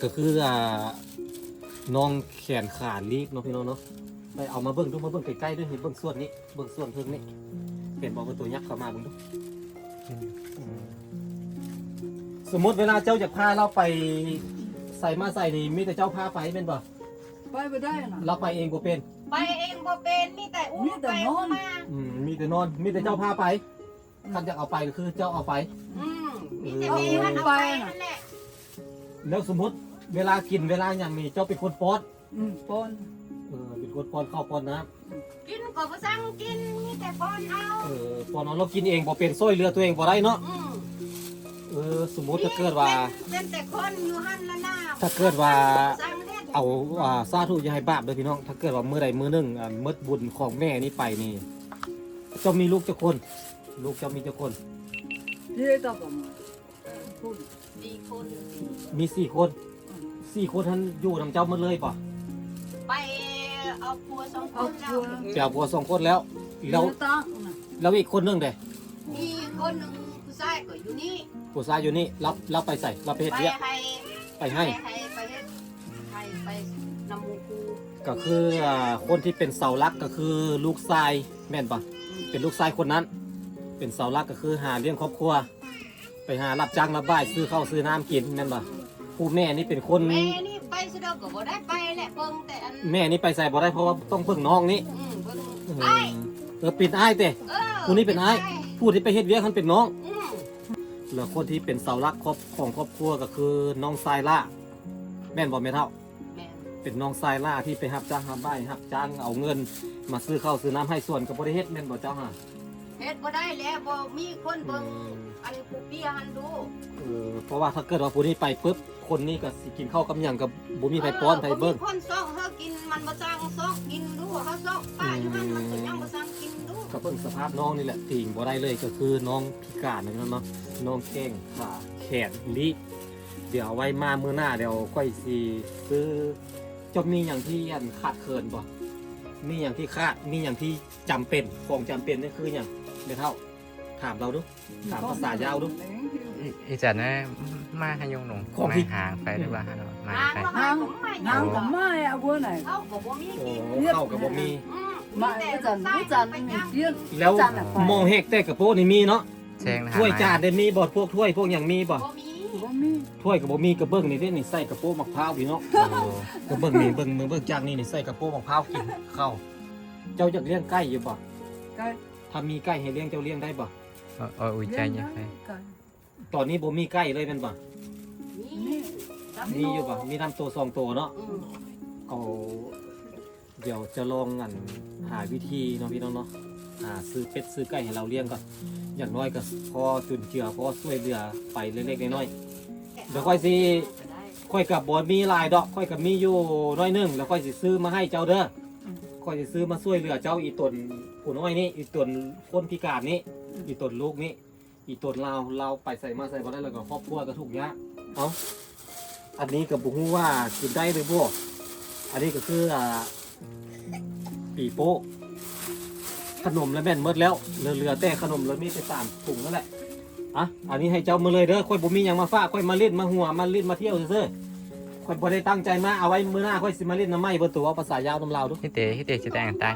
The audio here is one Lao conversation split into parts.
ກໍຄື ອ່າ ນ້ອງແຂນຂາລີບເນາະ ພີ່ນ້ອງເນາະ. ໄປເອົາມາເບິ່ງດູ ມາເບິ່ງໃກ້ໆດູ ເຫັນເບິ່ງສ່ວນນີ້ ເບິ່ງສ່ວນເທິງນີ້ ເຫັນບໍ່ວ່າຕົວຍັກເຂົ້າມາເບິ່ງດູ. ອືມ ສົມມຸດເວລາເຈົ້າຢາກພາລາວໄປໃສມາໃສນີ້ ມີແຕ່ເຈົ້າພາໄປແມ່ນບໍ່? ໄປບໍ່ໄດ້ນະ ລາວໄປເອງບໍ່ເປັນ. ໄປເອງບໍ່ເປັນ ມີແຕ່ອຸ້ມ ມີແຕ່ນອນ ໄປອຸ້ມມາ. ອືມ ມີແຕ່ນອນ ມີແຕ່ເຈົ້າພາໄປ. ອືມ ຄັນຢາກເອົາໄປກໍຄືເຈົ້າເອົາໄປ. ອືມ ມີແຕ່ແມ່ມັນເອົາໄປຫັ້ນແຫຼະ. ເອີ ເອົາໄປນະ ແລ້ວສົມມຸດເວລາກິນເວລາຫຍັງນີ້ ເຈົ້າເປັນຄົນປ້ອນ? ອືມ ປ້ອນ. ເອີ ເປັນຄົນປ້ອນເຂົ້າປ້ອນນ້ຳ. ກິນກໍບໍ່ສັ່ງກິນ ມີແຕ່ປ້ອນເອົາ. ເອີ ປ້ອນເອົາ ລາວກິນເອງບໍ່ເປັນ ຊ່ວຍເຫຼືອຕົວເອງບໍ່ໄດ້ເນາະ. ອືມ ເອີ ສົມມຸດ ເປັນ ຖ້າເກີດວ່າ ເປັນ ເປັນແຕ່ຄົນຢູ່ຫັ້ນລະນະ ຖ້າເກີດວ່າ ບໍ່ສັ່ງເຮັດ ເອົາ ອ່າ ສາທຸ ຢ່າໃຫ້ບາບເດີພີ່ນ້ອງ. ຖ້າເກີດວ່າມື້ໃດມື້ໜຶ່ງ ອ່າ ໝົດບຸນຂອງແມ່ນີ້ໄປນີ້ ເຈົ້າມີລູກຈັກຄົນ? ລູກເຈົ້າມີຈັກຄົນ? ເດ ເຈົ້າກໍ ສີ່ຄົນ. ມີສີ່ຄົນ. ອືມ ສີ່ຄົນຫັ້ນຢູ່ນຳເຈົ້າໝົດເລີຍບໍ່? ໄປເອົາຜົວສອງຄົນແລ້ວ. ເອົາຜົວ ໄປເອົາຜົວສອງຄົນແລ້ວ. ແລ້ວ ແລ້ວອີກຄົນໜຶ່ງເດ? ມີຄົນໜຶ່ງ ຜູ້ຊາຍກໍຢູ່ນີ້. ຜູ້ຊາຍຢູ່ນີ້. ລາວ ລາວໄປໃສ? ລາວໄປເຮັດວຽກ? ໄປໄຮ່. ໄປໄຮ່? ໄປໄຮ່ ໄປເຮັດໄຮ່ ໄປນຳໝູ່ຄູ່. ກໍຄື ອ່າ ຄົນທີ່ເປັນເສົາຫຼັກກໍຄືລູກຊາຍແມ່ນບໍ່? ອືມ ເປັນລູກຊາຍຄົນນັ້ນ ເປັນເສົາຫຼັກກໍຄືຫາລ້ຽງຄອບຄົວ. ໄປຫາຮັບຈ້າງຮັບບາຍ ຊື້ເຂົ້າຊື້ນ້ຳກິນແມ່ນບໍ່? ຜູ້ແມ່ນີ້ເປັນຄົນ ແມ່ນີ້ໄປໃສກໍບໍ່ໄດ້ໄປແຫຼະ ເບິ່ງແຕ່ອັນ ແມ່ນີ້ໄປໃສບໍ່ໄດ້ ເພາະວ່າຕ້ອງເບິ່ງນ້ອງນີ້. ອືມ ເບິ່ງ ເອີ ອ້າຍ. ເອີ ເປັນອ້າຍເຕະ. ເອີ ຜູ້ນີ້ເປັນອ້າຍ ເປັນອ້າຍ. ຜູ້ທີ່ໄປເຮັດວຽກຫັ້ນເປັນນ້ອງ. ອືມ ແລ້ວຄົນທີ່ເປັນເສົາຫຼັກຂອງຄອບຄົວກໍຄືນ້ອງຊາຍຫຼ້າ ແມ່ນບໍ່ແມ່ເຖົ້າ? ແມ່ນ. ເປັນນ້ອງຊາຍຫຼ້າທີ່ໄປຮັບຈ້າງຮັບບາຍ ຮັບຈ້າງເອົາເງິນມາຊື້ເຂົ້າຊື້ນ້ຳໄຮ່ສວນ ກໍບໍ່ໄດ້ເຮັດແມ່ນບໍ່ເຈົ້າຫາ? ເຮັດບໍ່ໄດ້ແລ້ວ ບໍ່ມີຄົນເບິ່ງ. ອືມ ອັນຜູ້ເປຍຫັ້ນດູ. ເອີ ເພາະວ່າຖ້າເກີດວ່າຜູ້ນີ້ໄປປຶບ ຄົນນີ້ກໍຊິກິນເຂົ້າກັບຫຍັງກໍບໍ່ມີໃຜປ້ອນໃຜເບິ່ງ. ເອີ ບໍ່ມີຄົນຊອກເຮົາກິນ ມັນບໍ່ຊ່າງຊອກກິນດູ. ເຮົາຊອກປ້າຢູ່ຫັ້ນ ອືມ ມັນກໍຍັງບໍ່ຊ່າງກິນດູ. ກໍເບິ່ງສະພາບນ້ອງນີ້ແຫຼະ ຕີງບໍ່ໄດ້ເລີຍ ກໍຄືນ້ອງພິການນັ້ນເນາະ ນ້ອງແຂ້ງຂາແຂນລີບ. ດຽວເອົາໄວ້ມາມື້ໜ້າ ດຽວຂ້ອຍຊິຊື້. ເຈົ້າມີຫຍັງທີ່ອັນຂາດເຂີນບໍ່? ມີຫຍັງທີ່ຂາດ ມີຫຍັງທີ່ ຈຳເປັນ ຂອງຈຳເປັນນີ້ຄືຫຍັງ? ແມ່ເຖົ້າ ຖາມລາວດູ ຖາມພາສາຍາວດູ. ອີຈັນນະ ມາໃຫ້ຍົງລົງ ຂອງທີ່ ມາຫາໄຟຫຼືວ່າຫາມາໃຫ້ໄຟ? ຫາງກໍມາ ເອົາບໍ່ໄດ້ ເຂົ້າກໍບໍ່ມີກິນ ເຂົ້າກໍບໍ່ມີ. ອືມ ມາ ອີຈັນ ອີຈັນມີກິນ. ແລ້ວໝໍເຮັກແຕ່ກະໂປະນີ້ມີເນາະ? ແຊງນະ ຖ້ວຍຈານໄດ້ມີບໍ່? ພວກຖ້ວຍພວກຫຍັງມີບໍ່? ບໍ່ມີ ບໍ່ມີ. ຖ້ວຍກໍບໍ່ມີ ກະເບິ່ງນີ້ເດ້ ນີ້ໃສ່ກະໂປະໝາກພ້າວພີ່ນ້ອງ. ໂອ້ ກະເບິ່ງນີ້ ເບິ່ງ ເບິ່ງ ເບິ່ງຈາກນີ້ ນີ້ໃສ່ກະໂປະໝາກພ້າວກິນເຂົ້າ. ເຈົ້າຢາກລ້ຽງໄກ່ຢູ່ບໍ່? ໄກ່ ຖ້າມີໄກ່ໃຫ້ລ້ຽງ ເຈົ້າລ້ຽງໄດ້ບໍ່? ເອີ ອຸຍ ໃຈເຢັນ. ຕອນນີ້ບໍ່ມີໄກ່ເລີຍແມ່ນບໍ່? ມີ ມີຢູ່ບໍ່? ມີນຳໂຕສອງໂຕເນາະ. ອືມ ເອົາ ດຽວຈະລອງອັນຫາວິທີເນາະພີ່ນ້ອງເນາະ ຫາຊື້ເປັດຊື້ໄກ່ໃຫ້ລາວລ້ຽງກ່ອນ. ຢ່າງໜ້ອຍກໍພໍຈຸນເຈືອ ພໍຊ່ວຍເຫຼືອໄປເລັກໆນ້ອຍໆ. ດຽວຂ້ອຍຊິ ຂ້ອຍກໍບໍ່ມີຫຼາຍດອກ ຂ້ອຍກໍມີຢູ່ໜ້ອຍໜຶ່ງ ແລ້ວຂ້ອຍຊິຊື້ມາໃຫ້ເຈົ້າເດີ. ອືມ ຂ້ອຍຊິຊື້ມາຊ່ວຍເຫຼືອເຈົ້າ ອີຕົນຜູ້ນ້ອຍນີ້ ອີຕົນຄົນພິການນີ້. ອືມ ອີຕົນລູກນີ້ ອີຕົນລາວ ລາວໄປໃສມາໃສບໍ່ໄດ້ ແລ້ວກໍຄອບຄົວກໍທຸກຍາກ. ເອົ້າ ອັນນີ້ກໍບໍ່ຮູ້ວ່າກິນໄດ້ຫຼືບໍ່. ອັນນີ້ກໍຄື ອ່າ ປີໂປ້ ຂະໜົມລະແມ່ນໝົດແລ້ວ ເຫຼືອ ເຫຼືອແຕ່ຂະໜົມລະມີແຕ່ສາມຖົງນັ້ນແຫຼະ. ອ່ະ ອັນນີ້ໃຫ້ເຈົ້າໝົດເລີຍເດີ ຂ້ອຍບໍ່ມີຫຍັງມາຝາກ ຂ້ອຍມາຫຼິ້ນມາຫົວ ມາຫຼິ້ນມາທ່ຽວຊື່ໆ. ຂ້ອຍບໍ່ໄດ້ຕັ້ງໃຈມາ ເອົາໄວ້ມື້ໜ້າຂ້ອຍຊິມາຫຼິ້ນນຳໃໝ່. ເບິ່ງໂຕເວົ້າພາສາຍາວນຳລາວດູ. ເຮັດເຕ ເຮັດເຕຊິແຕ່ງຕາຍ.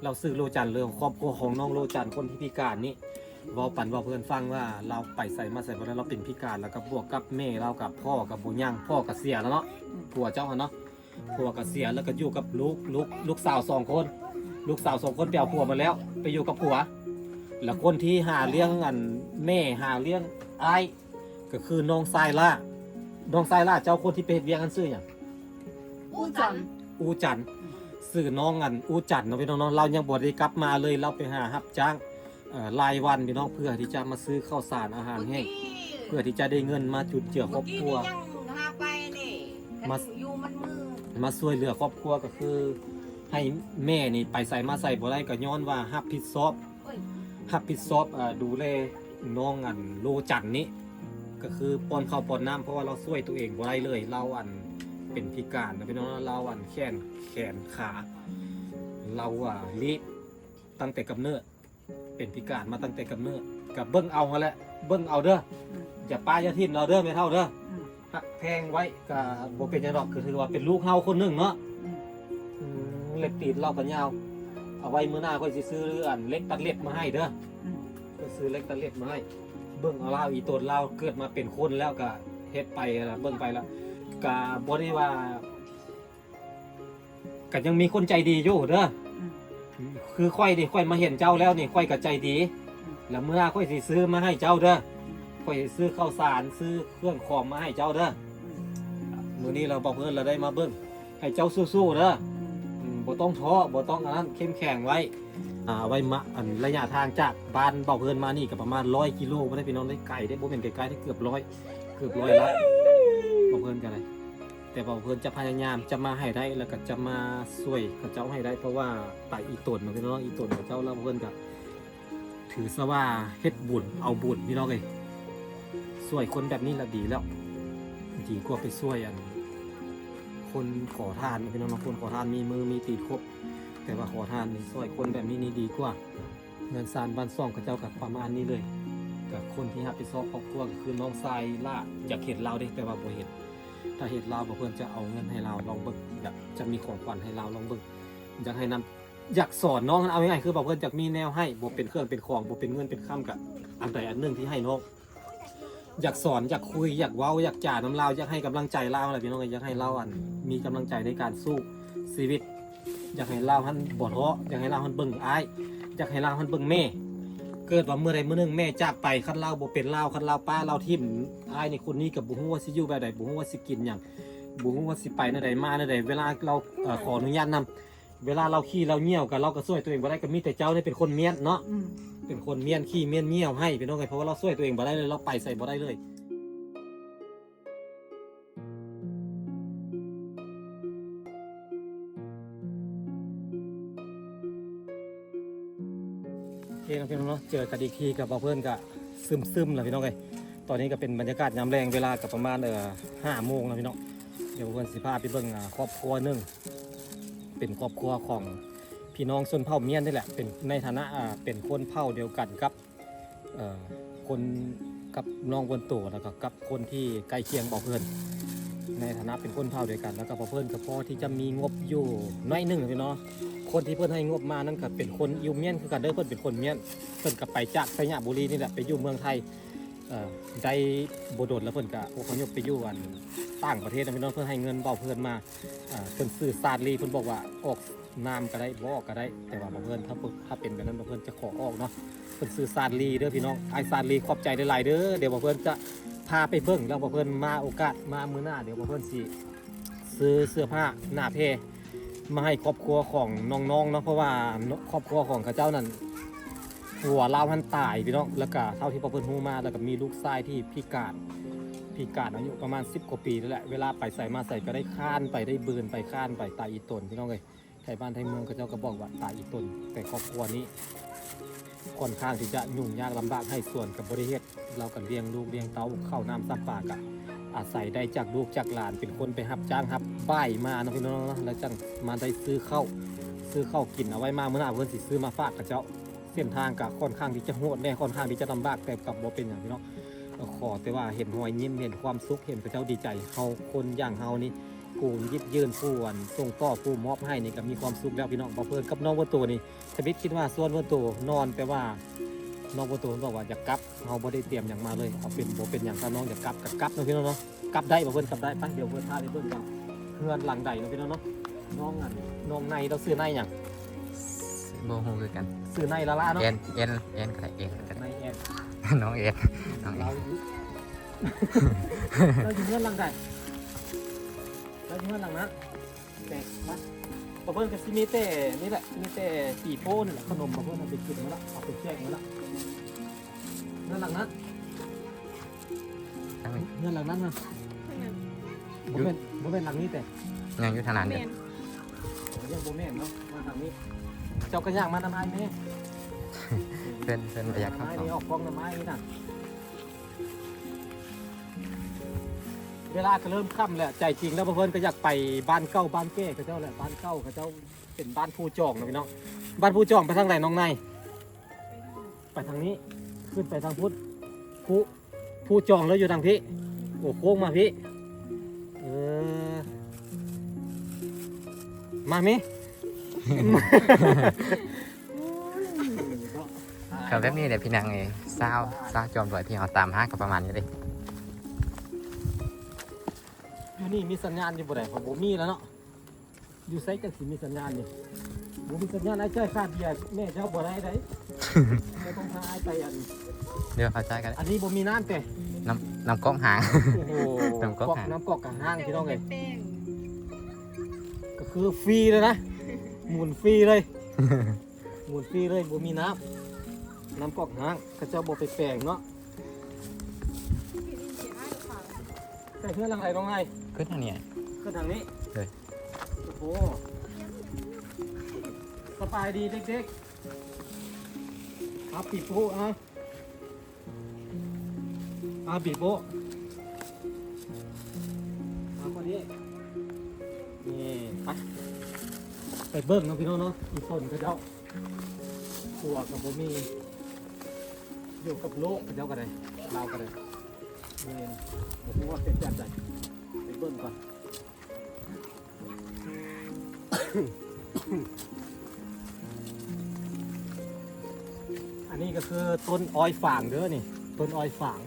ລາວຊື່ໂລຈັນ ເລື່ອງຄອບຄົວຂອງນ້ອງໂລຈັນ ຄົນທີ່ພິການນີ້ ເວົ້າປັນເວົ້າເພື່ອນຟັງວ່າລາວໄປໃສມາໃສບໍ່ໄດ້ ລາວເປັນພິການ ແລ້ວກໍບວກກັບແມ່ລາວກັບພໍ່ກໍບໍ່ຍັງ ພໍ່ກໍເສຍແລ້ວເນາະ. ອືມ ຜົວເຈົ້າຫັ້ນເນາະ ຜົວກໍເສຍ ແລ້ວກໍຢູ່ກັບລູກ ລູກ ລູກສາວສອງຄົນ ລູກສາວສອງຄົນໄປເອົາຜົວມາແລ້ວ ໄປຢູ່ກັບຜົວ. ແລ້ວຄົນທີ່ຫາລ້ຽງອັນແມ່ ຫາລ້ຽງອ້າຍ ກໍຄືນ້ອງຊາຍຫຼ້າ. ນ້ອງຊາຍຫຼ້າເຈົ້າ ຄົນທີ່ໄປເຮັດວຽກຫັ້ນຊື່ຫຍັງ? ອູຈັນ ອູຈັນ. ຊື່ນ້ອງອັນອູຈັນເນາະພີ່ນ້ອງເນາະ ລາວຍັງບໍ່ໄດ້ກັບມາເລີຍ ລາວໄປຫາຮັບຈ້າງ ເອີ ລາຍວັນພີ່ນ້ອງ ເພື່ອທີ່ຈະມາຊື້ເຂົ້າສານອາຫານແຫ້ງ ເພື່ອທີ່ຈະໄດ້ເງິນມາຈຸນເຈືອຄອບຄົວ ມາ ມາຊ່ວຍເຫຼືອຄອບຄົວ ກໍຄືໃຫ້ແມ່ນີ້ໄປໃສມາໃສບໍ່ໄດ້ ກໍຍ້ອນວ່າຮັບຜິດຊອບ ຮັບຜິດຊອບ ເອີ ດູແລນ້ອງອັນໂລຈັນນີ້ ກໍຄືປ້ອນເຂົ້າປ້ອນນ້ຳ ເພາະວ່າລາວຊ່ວຍຕົວເອງບໍ່ໄດ້ເລີຍ. ລາວອັນເປັນພິການນະພີ່ນ້ອງ ລາວອັນແຂນ ແຂນຂາ ລາວ ອ່າ ລີບຕັ້ງແຕ່ກຳເນີດ ເປັນພິການມາຕັ້ງແຕ່ກຳເນີດ ກໍເບິ່ງເອົາຫັ້ນແຫຼະ ເບິ່ງເອົາເດີ. ອືມ ຢ່າປະຢ່າຖິ້ມລາວເດີແມ່ເຖົ້າເດີ. ອືມ ແພງໄວ້ກໍບໍ່ເປັນຫຍັງດອກ ກໍຖືວ່າເປັນລູກເຮົາຄົນໜຶ່ງເນາະ. ອືມ ອືມ ເລັບຕີນລາວກໍຍາວ. ເອົາໄວ້ມື້ໜ້າຂ້ອຍຊິຊື້ອັນເຫຼັກຕັດເລັບມາໃຫ້ເດີ. ອືມ ຂ້ອຍຊື້ເຫຼັກຕັດເລັບມາໃຫ້. ເບິ່ງເອົາລາວ ອີ່ຕົນລາວເກີດມາເປັນຄົນແລ້ວກໍເຮັດໄປລະ ເບິ່ງໄປລະ ກໍບໍ່ໄດ້ວ່າ ກໍຍັງມີຄົນໃຈດີຢູ່ເດີ. ອືມ ຄືຂ້ອຍນີ້ ຂ້ອຍມາເຫັນເຈົ້າແລ້ວນີ້ ຂ້ອຍກໍໃຈດີ. ອືມ ແລ້ວມື້ໜ້າຂ້ອຍຊິຊື້ມາໃຫ້ເຈົ້າເດີ. ອືມ ຂ້ອຍຊິຊື້ເຂົ້າສານ ຊື້ເຄື່ອງຂອງມາໃຫ້ເຈົ້າເດີ. ອືມ ມື້ນີ້ລາວ ບ່າວເພິ່ນລາວໄດ້ມາເບິ່ງ ໃຫ້ເຈົ້າສູ້ໆເດີ. ອືມ ອືມ ບໍ່ຕ້ອງທໍ້ ບໍ່ຕ້ອງອັນນັ້ນ ເຂັ້ມແຂງໄວ້. ອ່າ ໄວ້ມາ ອັນ ໄລຍະທາງຈາກບ້ານບ່າວເພິ່ນມານີ້ກໍປະມານຮ້ອຍກິໂລພຸ້ນເດ້ ພີ່ນ້ອງເດ້. ໄກເດ້ ບໍ່ແມ່ນໃກ້ໆເດ້ ເກືອບຮ້ອຍ ເກືອບຮ້ອຍລະ ບ່າວເພິ່ນກໍໄດ້. ແຕ່ວ່າເພິ່ນຈະພະຍາຍາມ ຈະມາໃຫ້ໄດ້ ແລ້ວກໍຈະມາຊ່ວຍເຂົາເຈົ້າໃຫ້ໄດ້ ເພາະວ່າໄປອີ່ຕົນເນາະ ພີ່ນ້ອງເນາະ ອີ່ຕົນເຂົາເຈົ້າ ລາວເພິ່ນກໍຖືຊະວ່າເຮັດບຸນເອົາບຸນ ພີ່ນ້ອງເອີຍ. ຊ່ວຍຄົນແບບນີ້ລະດີແລ້ວ ດີກວ່າໄປຊ່ວຍອັນ ຄົນຂໍທານ ພີ່ນ້ອງເນາະ. ຄົນຂໍທານມີມືມີຕີນຄົບ ແຕ່ວ່າຂໍທານນີ້ ຊ່ວຍຄົນແບບນີ້ນີ້ດີກວ່າ. ເຮືອນຊານບ້ານຊ່ອງເຂົາເຈົ້າກໍປະມານນີ້ເລີຍ. ກໍຄົນທີ່ຮັບຜິດຊອບຄອບຄົວກໍຄືນ້ອງຊາຍຫຼ້າ ຢາກເຫັນລາວເດ້ ແຕ່ວ່າບໍ່ເຫັນ. ຖ້າເຫັນລາວ ບ່າວເພິ່ນຈະເອົາເງິນໃຫ້ລາວລອງເບິ່ງ ຢາກຈະມີຂອງຂວັນໃຫ້ລາວລອງເບິ່ງ. ຢາກໃຫ້ນຳ ຢາກສອນນ້ອງ ເອົາງ່າຍໆ ຄືບ່າວເພິ່ນຢາກມີແນວໃຫ້ ບໍ່ເປັນເຄື່ອງເປັນຂອງ ບໍ່ເປັນເງິນເປັນຄຳ ກໍອັນໃດອັນໜຶ່ງທີ່ໃຫ້ນ້ອງ ຢາກສອນ ຢາກຄຸຍ ຢາກເວົ້າ ຢາກຈານຳລາວ ຢາກໃຫ້ກຳລັງໃຈລາວແຫຼະ ພີ່ນ້ອງເອີຍ. ຢາກໃຫ້ລາວ ອັນ ມີກຳລັງໃຈໃນການສູ້ຊີວິດ ຢາກໃຫ້ລາວຫັ້ນບໍ່ທໍ້ ຢາກໃຫ້ລາວຫັ້ນເບິ່ງອ້າຍ ຢາກໃຫ້ລາວຫັ້ນເບິ່ງແມ່. ເກີດວ່າມື້ໃດມື້ໜຶ່ງແມ່ຈາກໄປ ຄັນລາວບໍ່ເປັນລາວ ຄັນລາວປ້າລາວຖິ້ມອ້າຍນີ້ຄົນນີ້ ກໍບໍ່ຮູ້ວ່າຊິຢູ່ແບບໃດ ບໍ່ຮູ້ວ່າຊິກິນຫຍັງ ບໍ່ຮູ້ວ່າຊິໄປແນວໃດມາແນວໃດ. ເວລາລາວ ເອີ ຂໍອະນຸຍາດນຳ ເວລາລາວຂີ້ລາວຍ່ຽວ ກໍລາວກໍຊ່ວຍຕົວເອງບໍ່ໄດ້ ກໍມີແຕ່ເຈົ້ານີ້ເປັນຄົນມ້ຽນເນາະ. ອືມ ເປັນຄົນມ້ຽນຂີ້ມ້ຽນຍ່ຽວໃຫ້ ພີ່ນ້ອງເອີຍ ເພາະວ່າລາວຊ່ວຍຕົວເອງບໍ່ໄດ້ເລີຍ ລາວໄປໃສບໍ່ໄດ້ເລີຍ. ໂອເຄເນາະ ພີ່ນ້ອງເນາະ ເຈີກັນອີກທີກັບບ່າວເພິ່ນ ກໍຊຶມໆແລ້ວ ພີ່ນ້ອງເອີຍ. ຕອນນີ້ກໍເປັນບັນຍາກາດຍາມແລງ ເວລາກໍປະມານ ເອີ ຫ້າໂມງແລ້ວ ພີ່ນ້ອງ. ດຽວເພິ່ນຊິພາໄປເບິ່ງ ອາ ຄອບຄົວໜຶ່ງ ເປັນຄອບຄົວຂອງພີ່ນ້ອງຊົນເຜົ່າມ້ຽນນີ້ແຫຼະ ເປັນໃນຖານະ ອາ ເປັນຄົນເຜົ່າດຽວກັນກັບ ເອີ ຄົນກັບນ້ອງເວີນໂຕ ແລ້ວກໍກັບຄົນທີ່ໃກ້ຄຽງບ່າວເພິ່ນ ໃນຖານະເປັນຄົນເຜົ່າດຽວກັນ. ແລ້ວກໍບ່າວເພິ່ນກໍພໍທີ່ຈະມີງົບຢູ່ໜ້ອຍໜຶ່ງເນາະ. ຄົນທີ່ເພິ່ນໃຫ້ງົບມານັ້ນກໍເປັນຄົນຢູ່ມ້ຽນຄືກັນເດີ ເພິ່ນເປັນຄົນມ້ຽນ ເພິ່ນກໍໄປຈາກໄຊຍະບູລີນີ້ແຫຼະ ໄປຢູ່ເມືອງໄທ ເອີ ໄດ້ບໍ່ດົນແລ້ວເພິ່ນກະອົບພະຍົບໄປຢູ່ອັນຕ່າງປະເທດນະພີ່ນ້ອງ. ເພິ່ນໃຫ້ເງິນເບົາເພິ່ນມາ ເພິ່ນຊື່ຊາດລີ ເພິ່ນບອກວ່າອອກນາມກໍໄດ້ ບໍ່ອອກກໍໄດ້ ແຕ່ວ່າເບົາເພິ່ນ ຖ້າເພິ່ນ ຖ້າເປັນແບບນັ້ນ ເບົາເພິ່ນຈະຂໍອອກເນາະ. ເພິ່ນຊື່ຊາດລີເດີພີ່ນ້ອງ ອ້າຍຊາດລີ ຂອບໃຈຫຼາຍໆເດີ. ດຽວເບົາເພິ່ນຈະພາໄປເບິ່ງ ແລ້ວເບົາເພິ່ນມາໂອກາດມາມື້ໜ້າ ດຽວເບົາເພິ່ນຊິຊື້ເສື້ອຜ້າໜ້າແພ ມາໃຫ້ຄອບຄົວຂອງນ້ອງໆເນາະ ເພາະວ່າຄອບຄົວຂອງເຂົາເຈົ້ານັ້ນ ຜົວລາວຫັ້ນຕາຍພີ່ນ້ອງ. ແລ້ວກະເທົ່າທີ່ພວກເພິ່ນຮູ້ມາ ແລ້ວກະມີລູກຊາຍທີ່ພິການ ພິການອາຍຸປະມານສິບກວ່າປີນີ້ແຫຼະ ເວລາໄປໃສມາໃສກະໄດ້ຄານໄປ ໄດ້ບືນໄປຄານໄປ ຕາອີ່ຕົນພີ່ນ້ອງເອີຍ. ໄທບ້ານໄທເມືອງເຂົາເຈົ້າກະບອກວ່າຕາອີ່ຕົນ. ແຕ່ຄອບຄົວນີ້ ຂ້ອນຂ້າງທີ່ຈະຫຍຸ້ງຍາກລຳບາກ ໄຮ່ສວນກະບໍ່ໄດ້ເຮັດ ລາວກະລ້ຽງລູກລ້ຽງເຕົ້າ ເຂົ້ານ້ຳຊຳປາກະອາໄສໄດ້ຈາກລູກຈາກຫຼານ ເປັນຄົນໄປຮັບຈ້າງຮັບບ່າຍມາເນາະພີ່ນ້ອງເນາະ ແລ້ວຈັ່ງມາໄດ້ຊື້ເຂົ້າ ຊື້ເຂົ້າກິນເອົາໄວ້ມາ ມື້ໜ້າເພິ່ນຊິຊື້ມາຝາກເຂົາເຈົ້າ. ເສັ້ນທາງກະຂ້ອນຂ້າງທີ່ຈະໂຫດແດ່ ຂ້ອນຂ້າງທີ່ຈະລຳບາກ ແຕ່ກະບໍ່ເປັນຫຍັງພີ່ນ້ອງ. ຂໍແຕ່ວ່າເຫັນຮອຍຍິ້ມ ເຫັນຄວາມສຸກ ເຫັນເຂົາເຈົ້າດີໃຈ ເຮົາ ຄົນຢ່າງເຮົານີ້ ຜູ້ຢິບຍື່ນ ຜູ້ອັນສົ່ງຕໍ່ ຜູ້ມອບໃຫ້ນີ້ກະມີຄວາມສຸກແລ້ວພີ່ນ້ອງ. ເບົາເພິ່ນກັບນ້ອງເວີນໂຕນີ້ ທຳອິດຄິດວ່າຊວນເວີນໂຕນອນ ແຕ່ວ່ານ້ອງເວີນໂຕເພິ່ນບອກວ່າຢາກກັບ ເຮົາບໍ່ໄດ້ຕຽມຫຍັງມາເລີຍ ເອົາເປັນບໍ່ເປັນຫຍັງ ຖ້ານ້ອງຢາກກັບກະກັບເນາະພີ່ນ້ອງເນາະ. ກັບໄດ້ບໍ່ເພິ່ນ? ກັບໄດ້. ໄປ ດຽວເພິ່ນພາໄປເບິ່ງກັນ ເຮືອນຫຼັງໃດເນາະພີ່ນ້ອງເນາະ. ນ້ອງອັນ ນ້ອງໃນ ລາວຊື່ໃນຫຍັງ? ບໍ່ຮູ້ຄືກັນ. ຊື່ໃນລະລາເນາະ. ແອນ ແອນ ແອນກະໄດ້ ແອນກະໄດ້ ນາຍແອນ ນ້ອງແອນ ນ້ອງແອນ. ລາວຢູ່ເຮືອນຫຼັງໃດ? ລາວຢູ່ເຮືອນຫຼັງນັ້ນ. ແຕ່ມາ ເພິ່ນກະຊິມີແຕ່ນີ້ແຫຼະ ມີແຕ່ປີໂປ້ນີ້ແຫຼະ ຂະໜົມເພິ່ນເອົາໄປກິນໝົດລະ ເອົາໄປແຈກໝົດລະ. ເຮືອນຫຼັງນັ້ນ ເຮືອນຫຼັງນັ້ນນະ ບໍ່ແມ່ນ ບໍ່ແມ່ນຫຼັງນີ້ແຕ່ ຍັງຢູ່ທາງນັ້ນເດ້. ຍັງບໍ່ແມ່ນເນາະ ມາທາງນີ້. ເຈົ້າກະຍ່າງມານຳອ້າຍແມ່ ເພິ່ນ ເພິ່ນບໍ່ຢາກເຂົ້າ ອອກກ້ອງນຳອ້າຍນີ້ນະ. ເວລາກະເລີ່ມຄ່ຳແລ້ວ ໃຈຈິງແລ້ວເພິ່ນກະຢາກໄປບ້ານເກົ່າບ້ານແກ່ເຂົາເຈົ້າແຫຼະ ບ້ານເກົ່າເຂົາເຈົ້າເປັນບ້ານພູຈອງນະພີ່ນ້ອງ. ບ້ານພູຈອງໄປທາງໃດນ້ອງນາຍ? ໄປທາງນີ້ ຂຶ້ນໄປທາງພຸ້ນ ພູ ພູຈອງລາວຢູ່ທາງພີ້. ໂອ້ ໂຄ້ງມາພີ້ ມາແມ ກໍແບບນີ້ແຫຼະພີ່ນ້ອງເອີຍ ຊາວ ຊາວຈອມດອຍທີ່ເຮົາຕາມຫາກໍປະມານນີ້ເດ້. ຢູ່ນີ້ມີສັນຍານຢູ່ບໍ່ໄດ້ ເພາະບໍ່ມີແລ້ວເນາະ. ຢູ່ໃສຈັກຊິມີສັນຍານນີ້? ບໍ່ມີສັນຍານ ອ້າຍຈ່າຍຄ່າເບຍແມ່ເຈົ້າບໍ່ໄດ້ໃດເຈົ້າຕ້ອງພາອ້າຍໄປອັນ ດຽວເຂົາຈ່າຍກັນ. ອັນນີ້ບໍ່ມີນ້ຳແຕ່ ນ້ຳ ນ້ຳກອກຫ້າງ ໂອ້ໂຫ ນ້ຳກອກ ກອກ ຫ້າງ ນ້ຳກອກກະຫ້າງ ພີ່ນ້ອງເອີຍ. ກໍຄືຟຣີເລີຍນະ ໝູນຟຣີເລີຍ ໝູນຟຣີເລີຍ ບໍ່ມີນ້ຳ ນ້ຳກອກຫ້າງ ເຂົາເຈົ້າບໍ່ໄປແປງເນາະ. ແຕ່ເຮືອນຫຼັງໃດນ້ອງໄອ? ຂຶ້ນທາງນີ້ ຂຶ້ນທາງນີ້ ເອີ ໂອ້ໂຫ ສະບາຍດີເດັກໆ. ເອົາປີໂປ້ ເອົາ ເອົາປີໂປ້ ເອົາຄົນນີ້ ນີ້ ໄປ ໄປເບິ່ງເນາະ ພີ່ນ້ອງເນາະ ອີ່ຕົນເຂົາເຈົ້າ ຜົວກໍບໍ່ມີ ຢູ່ກັບລູກເຂົາເຈົ້າກໍໄດ້ ລາວກໍໄດ້ ນີ້ ບໍ່ຮູ້ວ່າເປັນແບບໃດ ໄປເບິ່ງກ່ອນ. ອັນນີ້ກໍຄືຕົ້ນອ້ອຍຝາງເດີນີ້ ຕົ້ນອ້ອຍຝາງ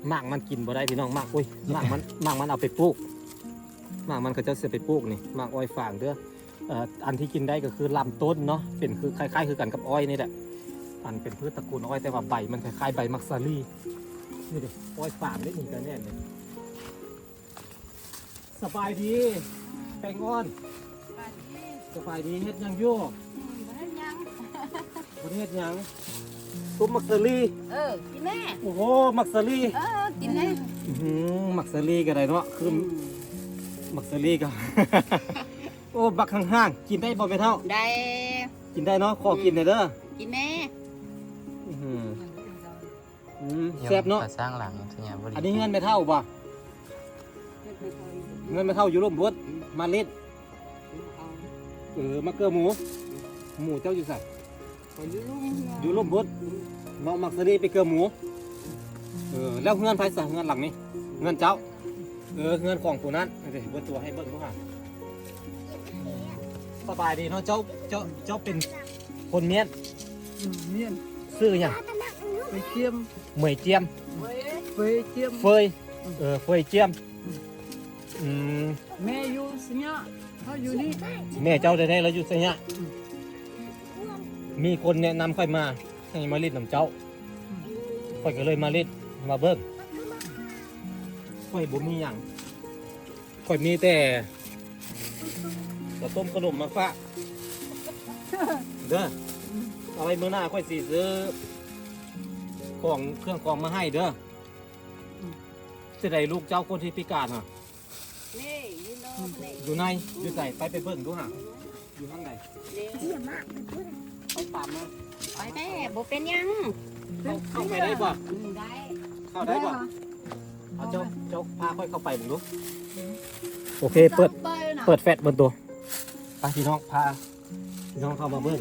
ໝາກມັນກິນບໍ່ໄດ້ພີ່ນ້ອງ ໝາກ ໂອ້ຍ ໝາກມັນ ໝາກມັນເອົາໄປປູກ ໝາກມັນເຂົາເຈົ້າຊິໄປປູກນີ້ ໝາກອ້ອຍຝາງເດີ. ເອີ ອັນທີ່ກິນໄດ້ກໍຄືລຳຕົ້ນເນາະ ເປັນຄື ຄ້າຍໆຄືກັນກັບອ້ອຍນີ້ແຫຼະ ອັນເປັນພືດຕະກູນອ້ອຍ ແຕ່ວ່າໃບມັນຄ້າຍໆໃບໝາກສາລີ ນີ້ເດ້ ອ້ອຍຝາງເດ້ ນີ້ກໍແມ່ນເດ້. ສະບາຍດີ ແປ້ງອ່ອນ ສະບາຍດີ ສະບາຍດີ ເຮັດຫຍັງຢູ່? ອືມ ບໍ່ເຮັດຫຍັງ ບໍ່ໄດ້ເຮັດຫຍັງ. ຕົ້ມໝາກສາລີ ເອີ ກິນແດ່. ໂອ້ໂຫ ໝາກສາລີ ເອີ ກິນແດ່. ອື ໝາກສາລີກໍໄດ້ເນາະ ຄື ອືມ ໝາກສາລີກໍ ໂອ້ ບັກຫ່າງໆ ກິນໄດ້ບໍ່ແມ່ເຖົ້າ? ໄດ້ ກິນໄດ້ເນາະ ຂໍກິນແດ່ເດີ ອືມ ກິນແດ່. ອື ອືມ ແຊບເນາະ ຂ້າສ້າງຫຼັງ ອັນນີ້ເຮືອນແມ່ເຖົ້າບໍ່? ເຮືອນແມ່ເຖົ້າຢູ່ລົມບຸດ ມາລິດ. ເອີ ມາເກືອໝູ ໝູເຈົ້າຢູ່ໃສ? ຢູ່ລົມບຸດ ນ້ອງມັກສະດີໄປເກືອໝູ. ເອີ ແລ້ວເຮືອນໃຜຊະ ເຮືອນຫຼັງນີ້? ເຮືອນເຈົ້າ. ເອີ ເຮືອນຂອງຜູ້ນັ້ນ ເບິ່ງຕົວໃຫ້ເບິ່ງດູຫາ. ສະບາຍດີເນາະ ເຈົ້າ ເຈົ້າ ເຈົ້າເປັນຄົນມ້ຽນ? ອືມ ມ້ຽນ. ຊື່ຫຍັງ? ເຟຍຈຽມ. ເໝີຍຈຽມ. ເຟຍຈຽມ. ເຟຍ. ເອີ ເຟຍຈຽມ. ອືມ ແມ່ຢູ່ໄຊຍະ ເຮົາຢູ່ນີ້. ແມ່ເຈົ້າແທ້ໆລະຢູ່ໄຊຍະ. ອືມ ມີຄົນແນະນຳຂ້ອຍມາ ໃຫ້ມາຫຼິ້ນນຳເຈົ້າ. ອືມ ຂ້ອຍກໍເລີຍມາຫຼິ້ນ ມາເບິ່ງ. ຂ້ອຍບໍ່ມີຫຍັງ ຂ້ອຍມີແຕ່ເຂົ້າຕົ້ມຂະໜົມມາຝາກເດີ. ອືມ ເອົາໄວ້ມື້ໜ້າຂ້ອຍຊິຊື້ຂອງ ເຄື່ອງຂອງມາໃຫ້ເດີ. ອືມ ຊິໄດ້ລູກເຈົ້າຄົນທີ່ພິການຫະ? ນີ້ ຢູ່ນອກນີ້ ຢູ່ໃນ ຢູ່ໃສ? ໄປ ໄປເບິ່ງດູຫາ ຢູ່ທາງໃດ? ນີ້ ໄປຕາມມາ ໄປແມ່ ບໍ່ເປັນຫຍັງ. ເຂົ້າ ເຂົ້າໄປໄດ້ບໍ່? ອືມ ໄດ້ ເຂົ້າໄດ້ບໍ່? ເອົາ ເຈົ້າ ເຈົ້າພາຂ້ອຍເຂົ້າໄປເບິ່ງດູ. ໂອເຄ ເປີດ ເປີດແຟດເບິ່ງໂຕ. ໄປ ພີ່ນ້ອງ ພາພີ່ນ້ອງເຂົ້າມາເບິ່ງ.